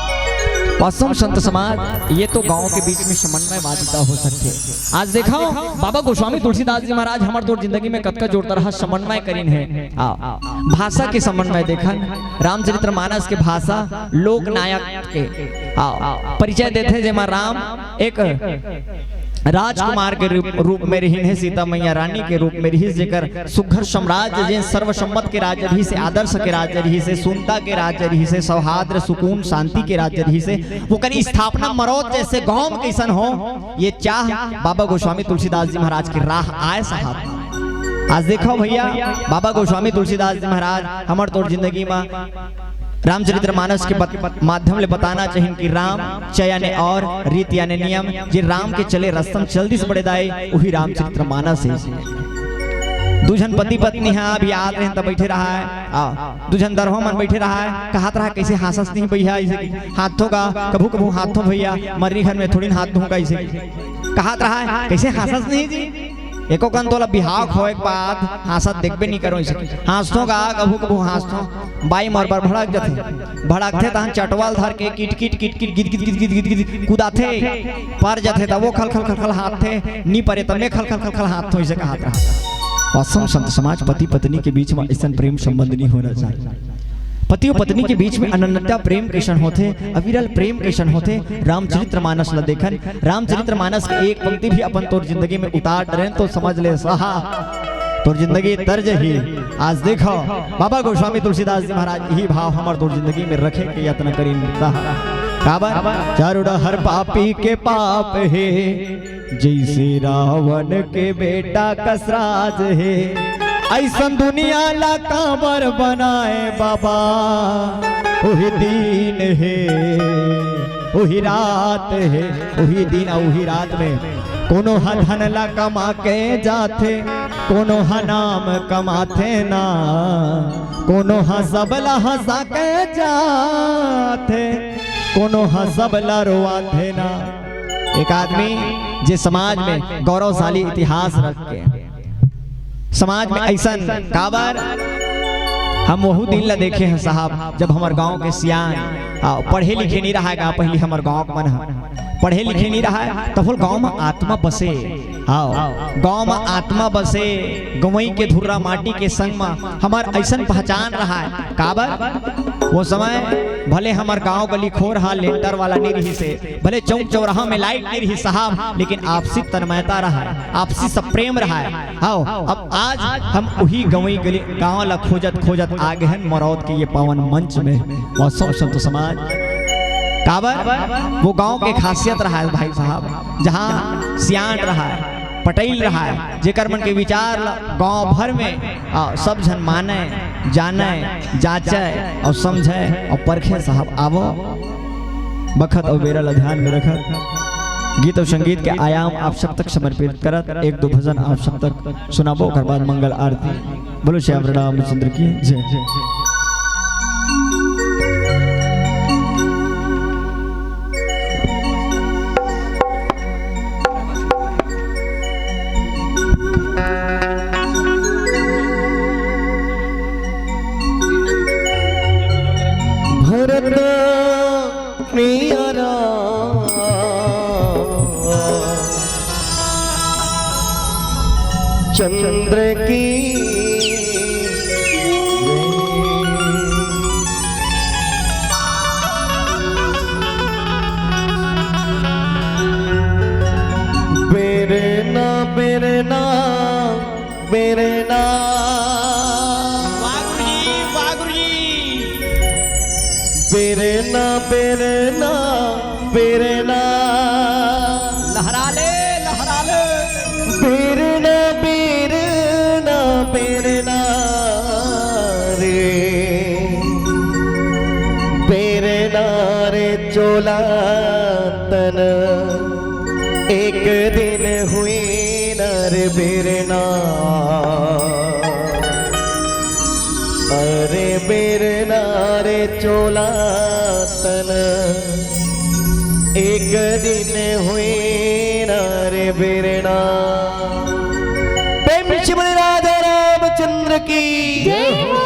वास्तव संत समाज, ये तो गांव के बीच में समन्वयवादिता हो सकथे। आज देखो, बाबा गोस्वामी तुलसीदास जी महाराज हमर तोर जिंदगी में कतका जोरदार हा समन्वय करिन हे। आ, भाषा के समन्वय देखन, रामचरित्र मानस के भाषा, लोक नायक के। आ, परिचय देथे जेमा राम एक राजकुमार के रूप, रूप में रिहिन हे, सीता मैया रानी के रूप में रिहिस, जेकर सुघर साम्राज्य, जेन सर्वसम्मत के राज्य रिहिस हे, आदर्श के राज्य रिहिस हे, सुनता के राज्य रिहिस हे, सौहार्द, सुकून, शांति के राज्य रिहिस हे, ओकर स्थापना मरौत जैसे गांव में कइसन हो, ये चाह बाबा गोस्वामी तुलसीदास जी महाराज के राह आय साहब। आज देखो भैया, बाबा गोस्वामी तुलसीदास जी महाराज हमर तोर जिंदगी में रामचरित्र मानस के बत-, माध्यम ले बताना चाहिए कि राम च यानी और, रीत यानी नियम, जे राम के चले रस्तम चल दिस बड़े दाई, वही रामचरित्र मानस हे। दू झन पति पत्नी हा अभी आत रहे त बैठे रहा है, आ, दू झन दरहो मन बैठे रहा है, कहत रहा, "कैसे हांसस नहीं भैया, ऐसे हाथों का, कभू कभू हाथों भैया, मर्री घर में थोड़ी ना हाथ धोऊं का ऐसे।" कहत रहा है, "कैसे हांसस नहीं जी?" एको कन तोला बिहाव होए के बाद हांसत देखबे नहीं करो इसे। हांसथों का, कभू कभू हांसथों। बाई मोर बर भड़क जथे। भड़कथे तहन चटवल धर के किट किट किट किट गिद गिद गिद गिद गिद गिद कुदाथे। पर जथे तब वो खल खल खल खल हांसथे, नी परे तब मैं खल खल खल खल हांसथों, इसे कहत रहा। असम संत समाज, पति पत्नी के बीच में ऐसन प्रेम संबंध नहीं होना चाहिए। पति अउ पत्नी के बीच में अनन्यता प्रेम कइसन होथे, अविरल प्रेम कइसन होथे, रामचरित्र मानस ल देखन। रामचरित्र मानस के एक पंक्ति भी अपन तोर जिंदगी में उतार डरेन तो समझ ले साहा, तोर जिंदगी तर जही। आज देखो, बाबा गोस्वामी तुलसीदास जी महाराज यही भाव हमर तोर जिंदगी में रखे के यत्न करिन साहा। काबर? चारों डहर पापी के पाप हे, जैसे रावण के बेटा कस राज हे। ऐसन दुनिया ला काबर बनाए बाबा? उही दिन हे, उही रात हे, उही दिन अउ उही रात में कोनो ह धन ला कमा के जाथे, कोनो ह नाम कमाथे ना, कोनो ह सबला हंसा के जाथे, कोनो ह सबला रोवाथे ना। एक आदमी जे समाज में गौरवशाली इतिहास रख के, समाज में ऐसन काबर, हम वहू दिन ला देखे हैं साहब, जब हमर गांव के सियान, आ, पढ़े लिखे नहीं रहा गा, पहली हमर गांव के मन ह पढ़े लिखे नहीं रहा, तब गांव में आत्मा बसे। हाँ, गांव में आत्मा बसे, गंवई के धुर्रा माटी के संग में हमर ऐसन पहचान रहा है। काबर? वो समय भले हमर गांव गली खोर हा लेंटर वाला नहीं रही से, भले चौक चौराहा में लाइट नहीं रही साहब, लेकिन आपसी तन्मयता रहा है, आपसी सब प्रेम रहा है। हाँ, अब आज हम उही गंवई गली गांव ला खोजत खोजत आ गए हैं मरौत के ये पावन मंच में। मौसम संत समाज काबर वो गांव के खासियत रहा है भाई साहब, जहां सियान रहा है, पटैल रहा है, जेकर मन के विचार ला गांव भर में, आ, सब झन माने, जाने, जांचे और समझे और परखे साहब। आवो, बखत अउ बेरा ला ध्यान में रखत गीत अउ संगीत के आयाम आप सब तक समर्पित करत एक दो भजन आप सब तक सुनाबो, ओकर बाद मंगल आरती। बोलो श्याम रामचंद्र की जय। भरत प्रिय राम चंद्र की बेरना बेरना बेरना। वाह गुरु जी, वाह गुरु जी। बेरना बेरना बेरना। लहरा ले, लहरा ले। बेरना बेरना बेरना रे, बेरना रे चोला तन एक दिन हुई नर बेरना। अरे बेरना रे चोला तन एक दिन हुई नर बेरना। प्रेम से बोले राधा रामचंद्र की जय हो।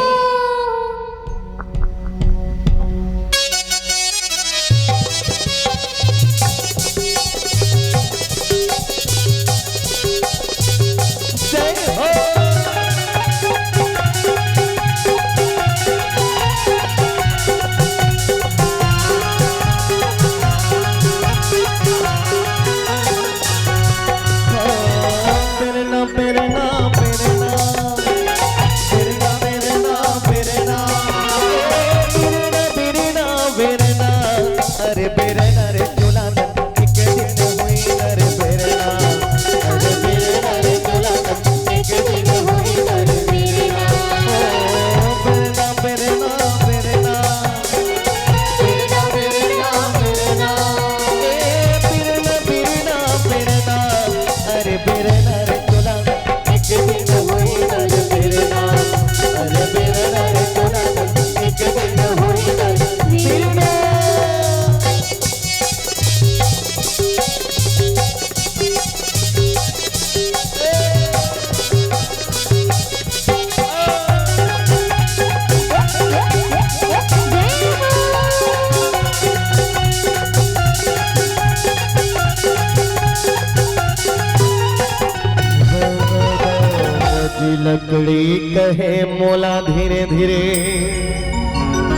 लकड़ी कहे मोला धीरे धीरे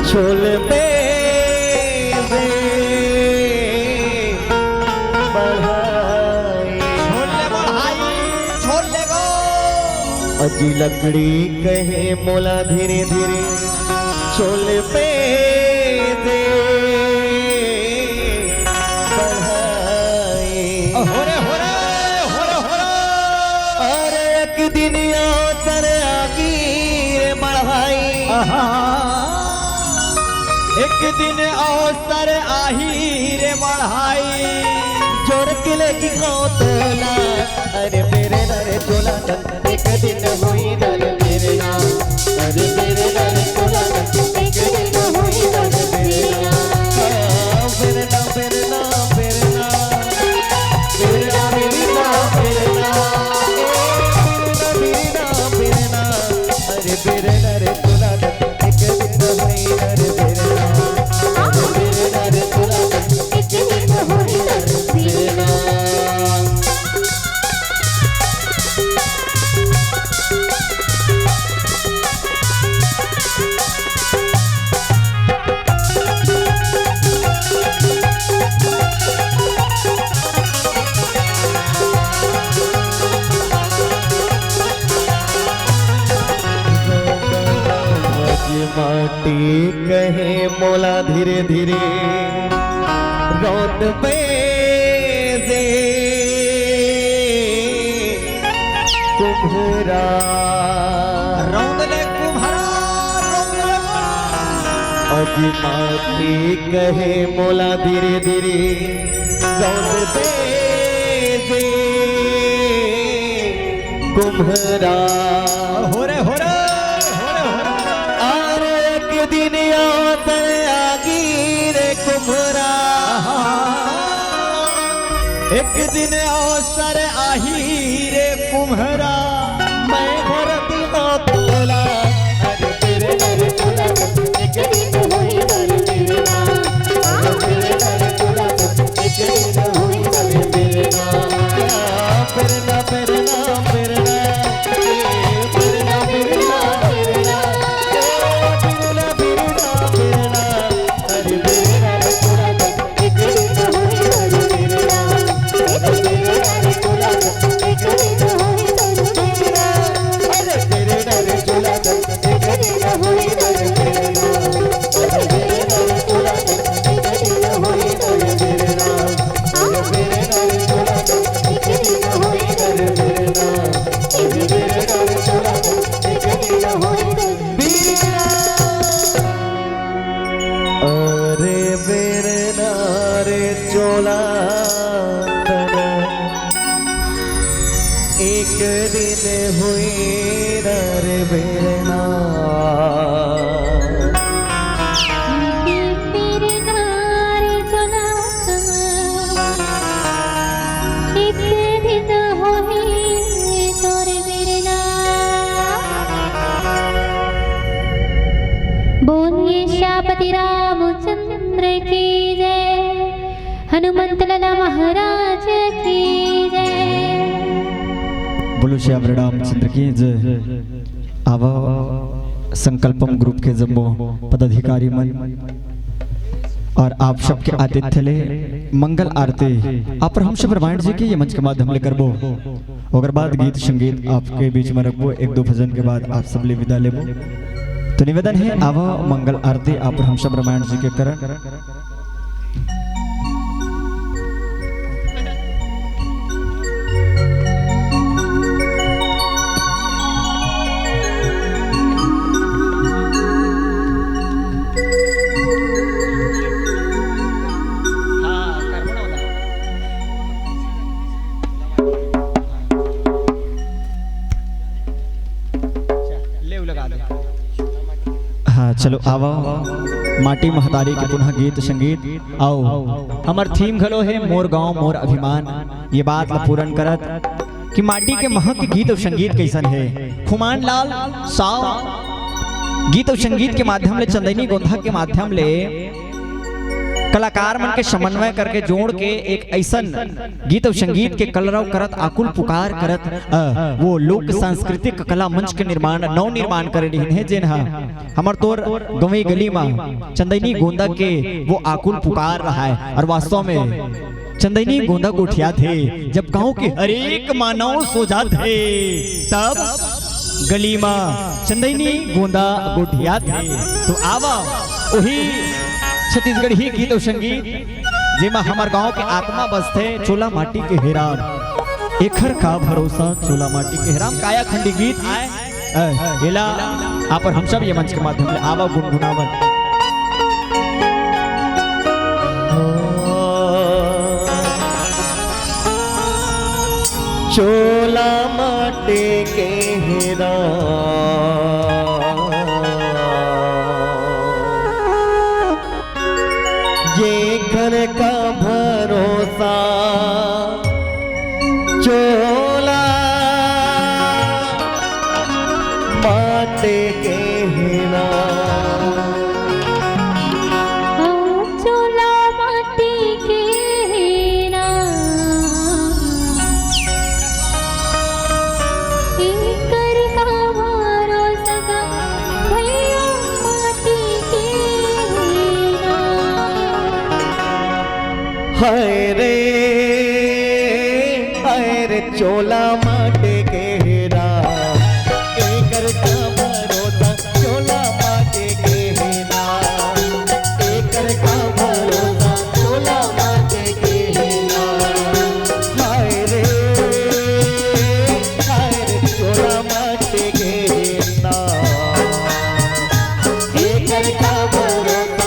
छोल पे दे बढ़ाई। छोड़ ले बढ़ाई, छोड़ ले गो। अजी लकड़ी कहे मोला धीरे धीरे छोल पे दे बढ़ाई। हो रे, हो रे, हो रे, हो रे। अरे एक दिन अवसर आही रे बढ़ाई। आहा। एक दिन अवसर आही रे बढ़ाई। जोर के लेके गाँव तोला। अरे मेरे नरे चोला एक दिन होई नर बेरना, अरे बेरना रे तोला, एक दिन होई नर बेरना। हाँ, बेरना, बेरना, बेरना। बेरना, बेरना, बेरना। ए, बेरना, बेरना, बेरना। अरे बेरना रे तोला, एक दिन होई नर बेरना। अरे बेरना रे तोला, एक दिन होई नर बेरना। माटी कहे मोला धीरे धीरे रौद पे दे कुम्हरा। रौद ले कुम्हरा, रौद ले कुम्हरा। अजी माटी कहे मोला धीरे धीरे रौंद दे दे कुम्हरा। हो रे, हो रे, हो रे, हो रे। अरे एक दिन अवसर आही रे कुम्हरा। एक दिन अवसर आही रे कुम्हरा। मैं भरत ना तोला। अरे तेरे नर तोला, एक दिन होई नर तेरे ना। अरे तेरे नर तोला, एक दिन होई नर तेरे ना। बेरना, बेरना, बेरना, ए, बेरना, बेरना, बेरना, ए, बेरना, बेरना, बेरना, अरे बेरना रे तोला तो एक दिन होई नर तेरे ना। अरे बेरना रे तोला तो एक दिन होई नर तेरे ना। अरे बेरना रे तोला तो एक दिन होई नर तेरे ना। अरे बेरना रे तोला तो एक दिन होई नर तेरे ना। अरे बेरना रे चोला तना, एक दिन होई रे बेरना। एक दिन होही तोर बेरना। बोलिए श्यामपति रामचंद्र की जय, हनुमंत लाला महाराज की जय। बोलो श्याम रामचंद्र की जय। आवा संकल्पम ग्रुप के जम्मो पदाधिकारी मन और आप सबके आतिथ्य ले मंगल आरती आप पर हम सब रामायण जी के ये मंच के माध्यम ले करबो। ओकर बाद गीत संगीत आपके बीच में रखबो, एक दो भजन के बाद आप सब ले विदा लेबो। तो निवेदन है, आवा मंगल आरती आप पर हम सब रामायण जी के करन। हाँ, चलो आवा, माटी महतारी के पुनः गीत संगीत। आओ, हमर थीम घलो हे मोर गांव मोर अभिमान। ये बात ला पूरन करत कि माटी के महक के गीत अउ संगीत कइसन हे। खुमान लाल साव गीत अउ संगीत के माध्यम ले, चंदैनी गोंधा के माध्यम ले कलाकार मन के समन्वय करके जोड़ के एक अइसन गीत अउ संगीत के कलरव करत, आकुल पुकार करत, अ, वो लोक सांस्कृतिक कला मंच के निर्माण, नव निर्माण करे रिहिन हे, जेन ह हमर तोर गंवई गली म चंदैनी गोंदा के वो आकुल पुकार रहाय। और वास्तव में चंदैनी गोंदा गोठियाथे, जब गांव के हर एक मानव सो जाथे, तब गली म चंदैनी गोंदा गोठियाथे। तो आवा, वही छत्तीसगढ़ी गीत अउ संगीत, जेमा हमर गांव के आत्मा बसथे, चोला माटी के हे राम, एखर का भरोसा, चोला माटी के हे राम, कायाखंडी गीत आय। अ, एला आप और हम सब ये मंच के माध्यम ले आवा गुनगुनावन। चोला माटी के हे राम, ये घर का भरोसा चोला माटी के हे ना। हाँ, चोला माटी के हे ना। एकर का भरोसा गा भैया माटी के हे ना। हाय रे, हाय रे, चोला माटी के हे ना, एकर का भरोसा, चोला माटी के हे ना, एकर का भरोसा, चोला माटी के हे ना। हाय रे, हाय रे, चोला माटी के हे ना, एकर का भरोसा,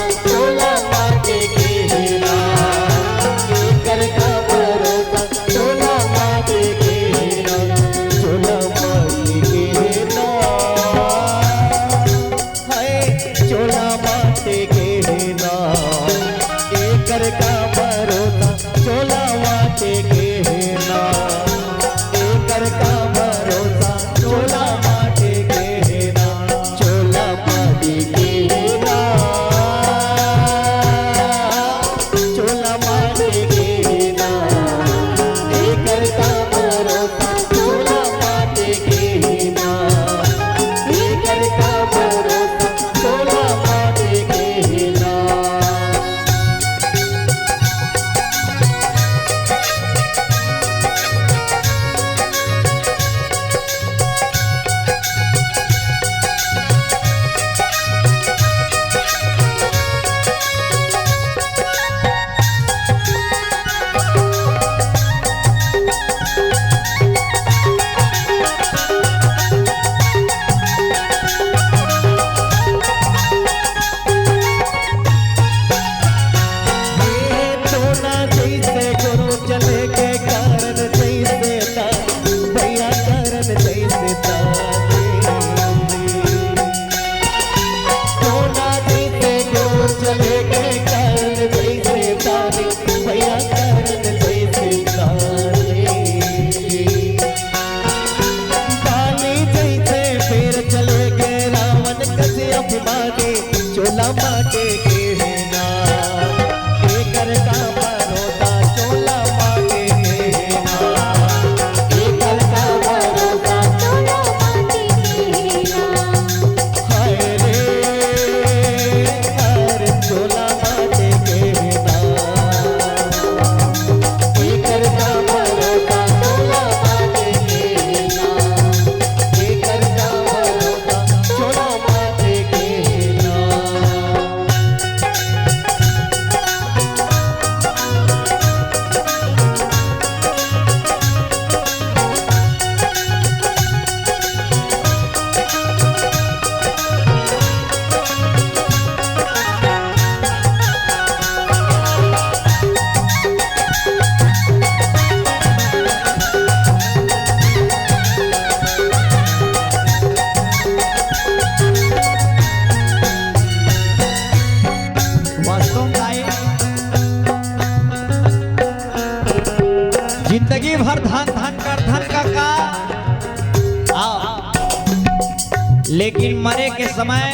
चोला माटे के हे ना, एकर का भरोसा, चोला माटे के हे ना, एकर का भरोसा, चोला माटे के हे ना, चोला माटे के हे ना, चोला माटे के हे ना, एकर का भरोसा, चोला माटे के हे ना, एकर का भरोसा, चोला माटे के हे ना। ये टोना जैसे गुरु चले के कारण जैसे तारी, भैया कारण जैसे तारी। टोना जैसे गुरु चले के कारण जैसे तारी, भैया कारण जैसे तारी। बाली जैसे फेर चले के रावण कसे अभिमानी, चोला माटे के हे ना, एकर का भरोसा, चोला माटे के हे ना, एकर का भरोसा, चोला माटे के हे ना। हाय रे, हाय रे, चोला माटे के हे ना, एकर का भरोसा, चोला माटे के हे ना, एकर का भरोसा, चोला माटे के हे ना। वास्तव में जिंदगी भर धन धन कर धन का का आओ, लेकिन मरे के समय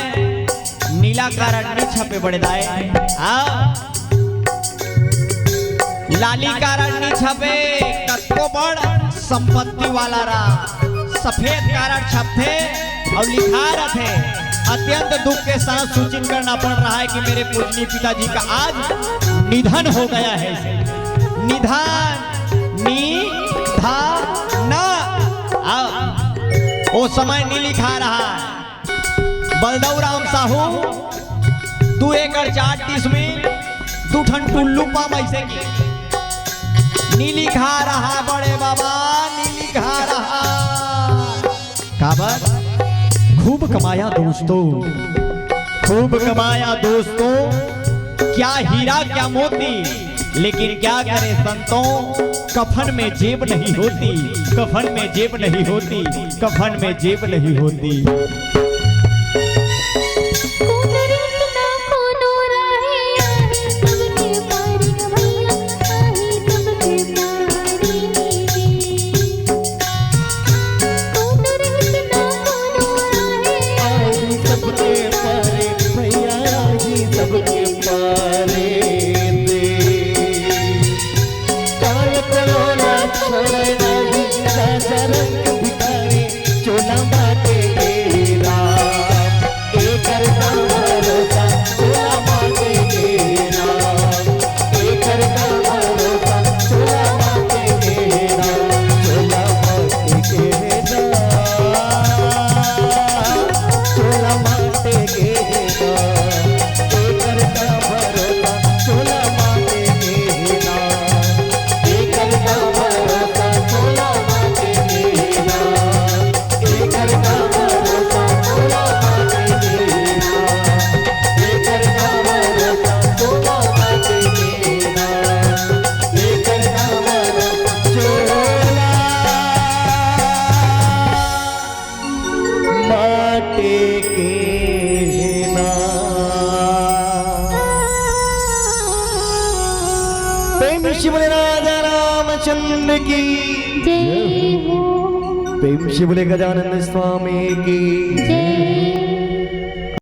नीला कारड नी छपे बड़े दाई। आओ, लाली कारड नी छपे, कतको बड़ संपत्ति वाला रा सफेद कारड छपथे अउ लिखा रथे, अत्यंत दुख के साथ सूचित करना पड़ रहा है कि मेरे पूजनीय पिताजी का आज निधन हो गया है। निधन, निधन। आ, ओ समय नी लिखा रहा है। बलदऊ राम साहू, दू एकड़ चार डिसमिल, दू ठन टुल्लू पाम अइसे की नी लिखा रहा बड़े बाबा, नी लिखा रहा। काबर? खूब कमाया दोस्तों, खूब कमाया दोस्तों, क्या हीरा क्या मोती, लेकिन क्या करे संतों, कफन में जेब नहीं होती, कफन में जेब नहीं होती, कफन में जेब नहीं होती। कोनो रीत ना कोनो राहे आहे, सबके पारी भैया आहे, सबके पारी। कोनो रीत ना कोनो राहे आहे, सबके पारी भैया आहे, सबके पारी दे। काल कलोला छोड़े नाही राजा रंग भिखारी, चोला बाटे के हे ना, प्रेम से बोले राजा रामचंद्र की। जय हो। प्रेम से बोले गजानन स्वामी की। जय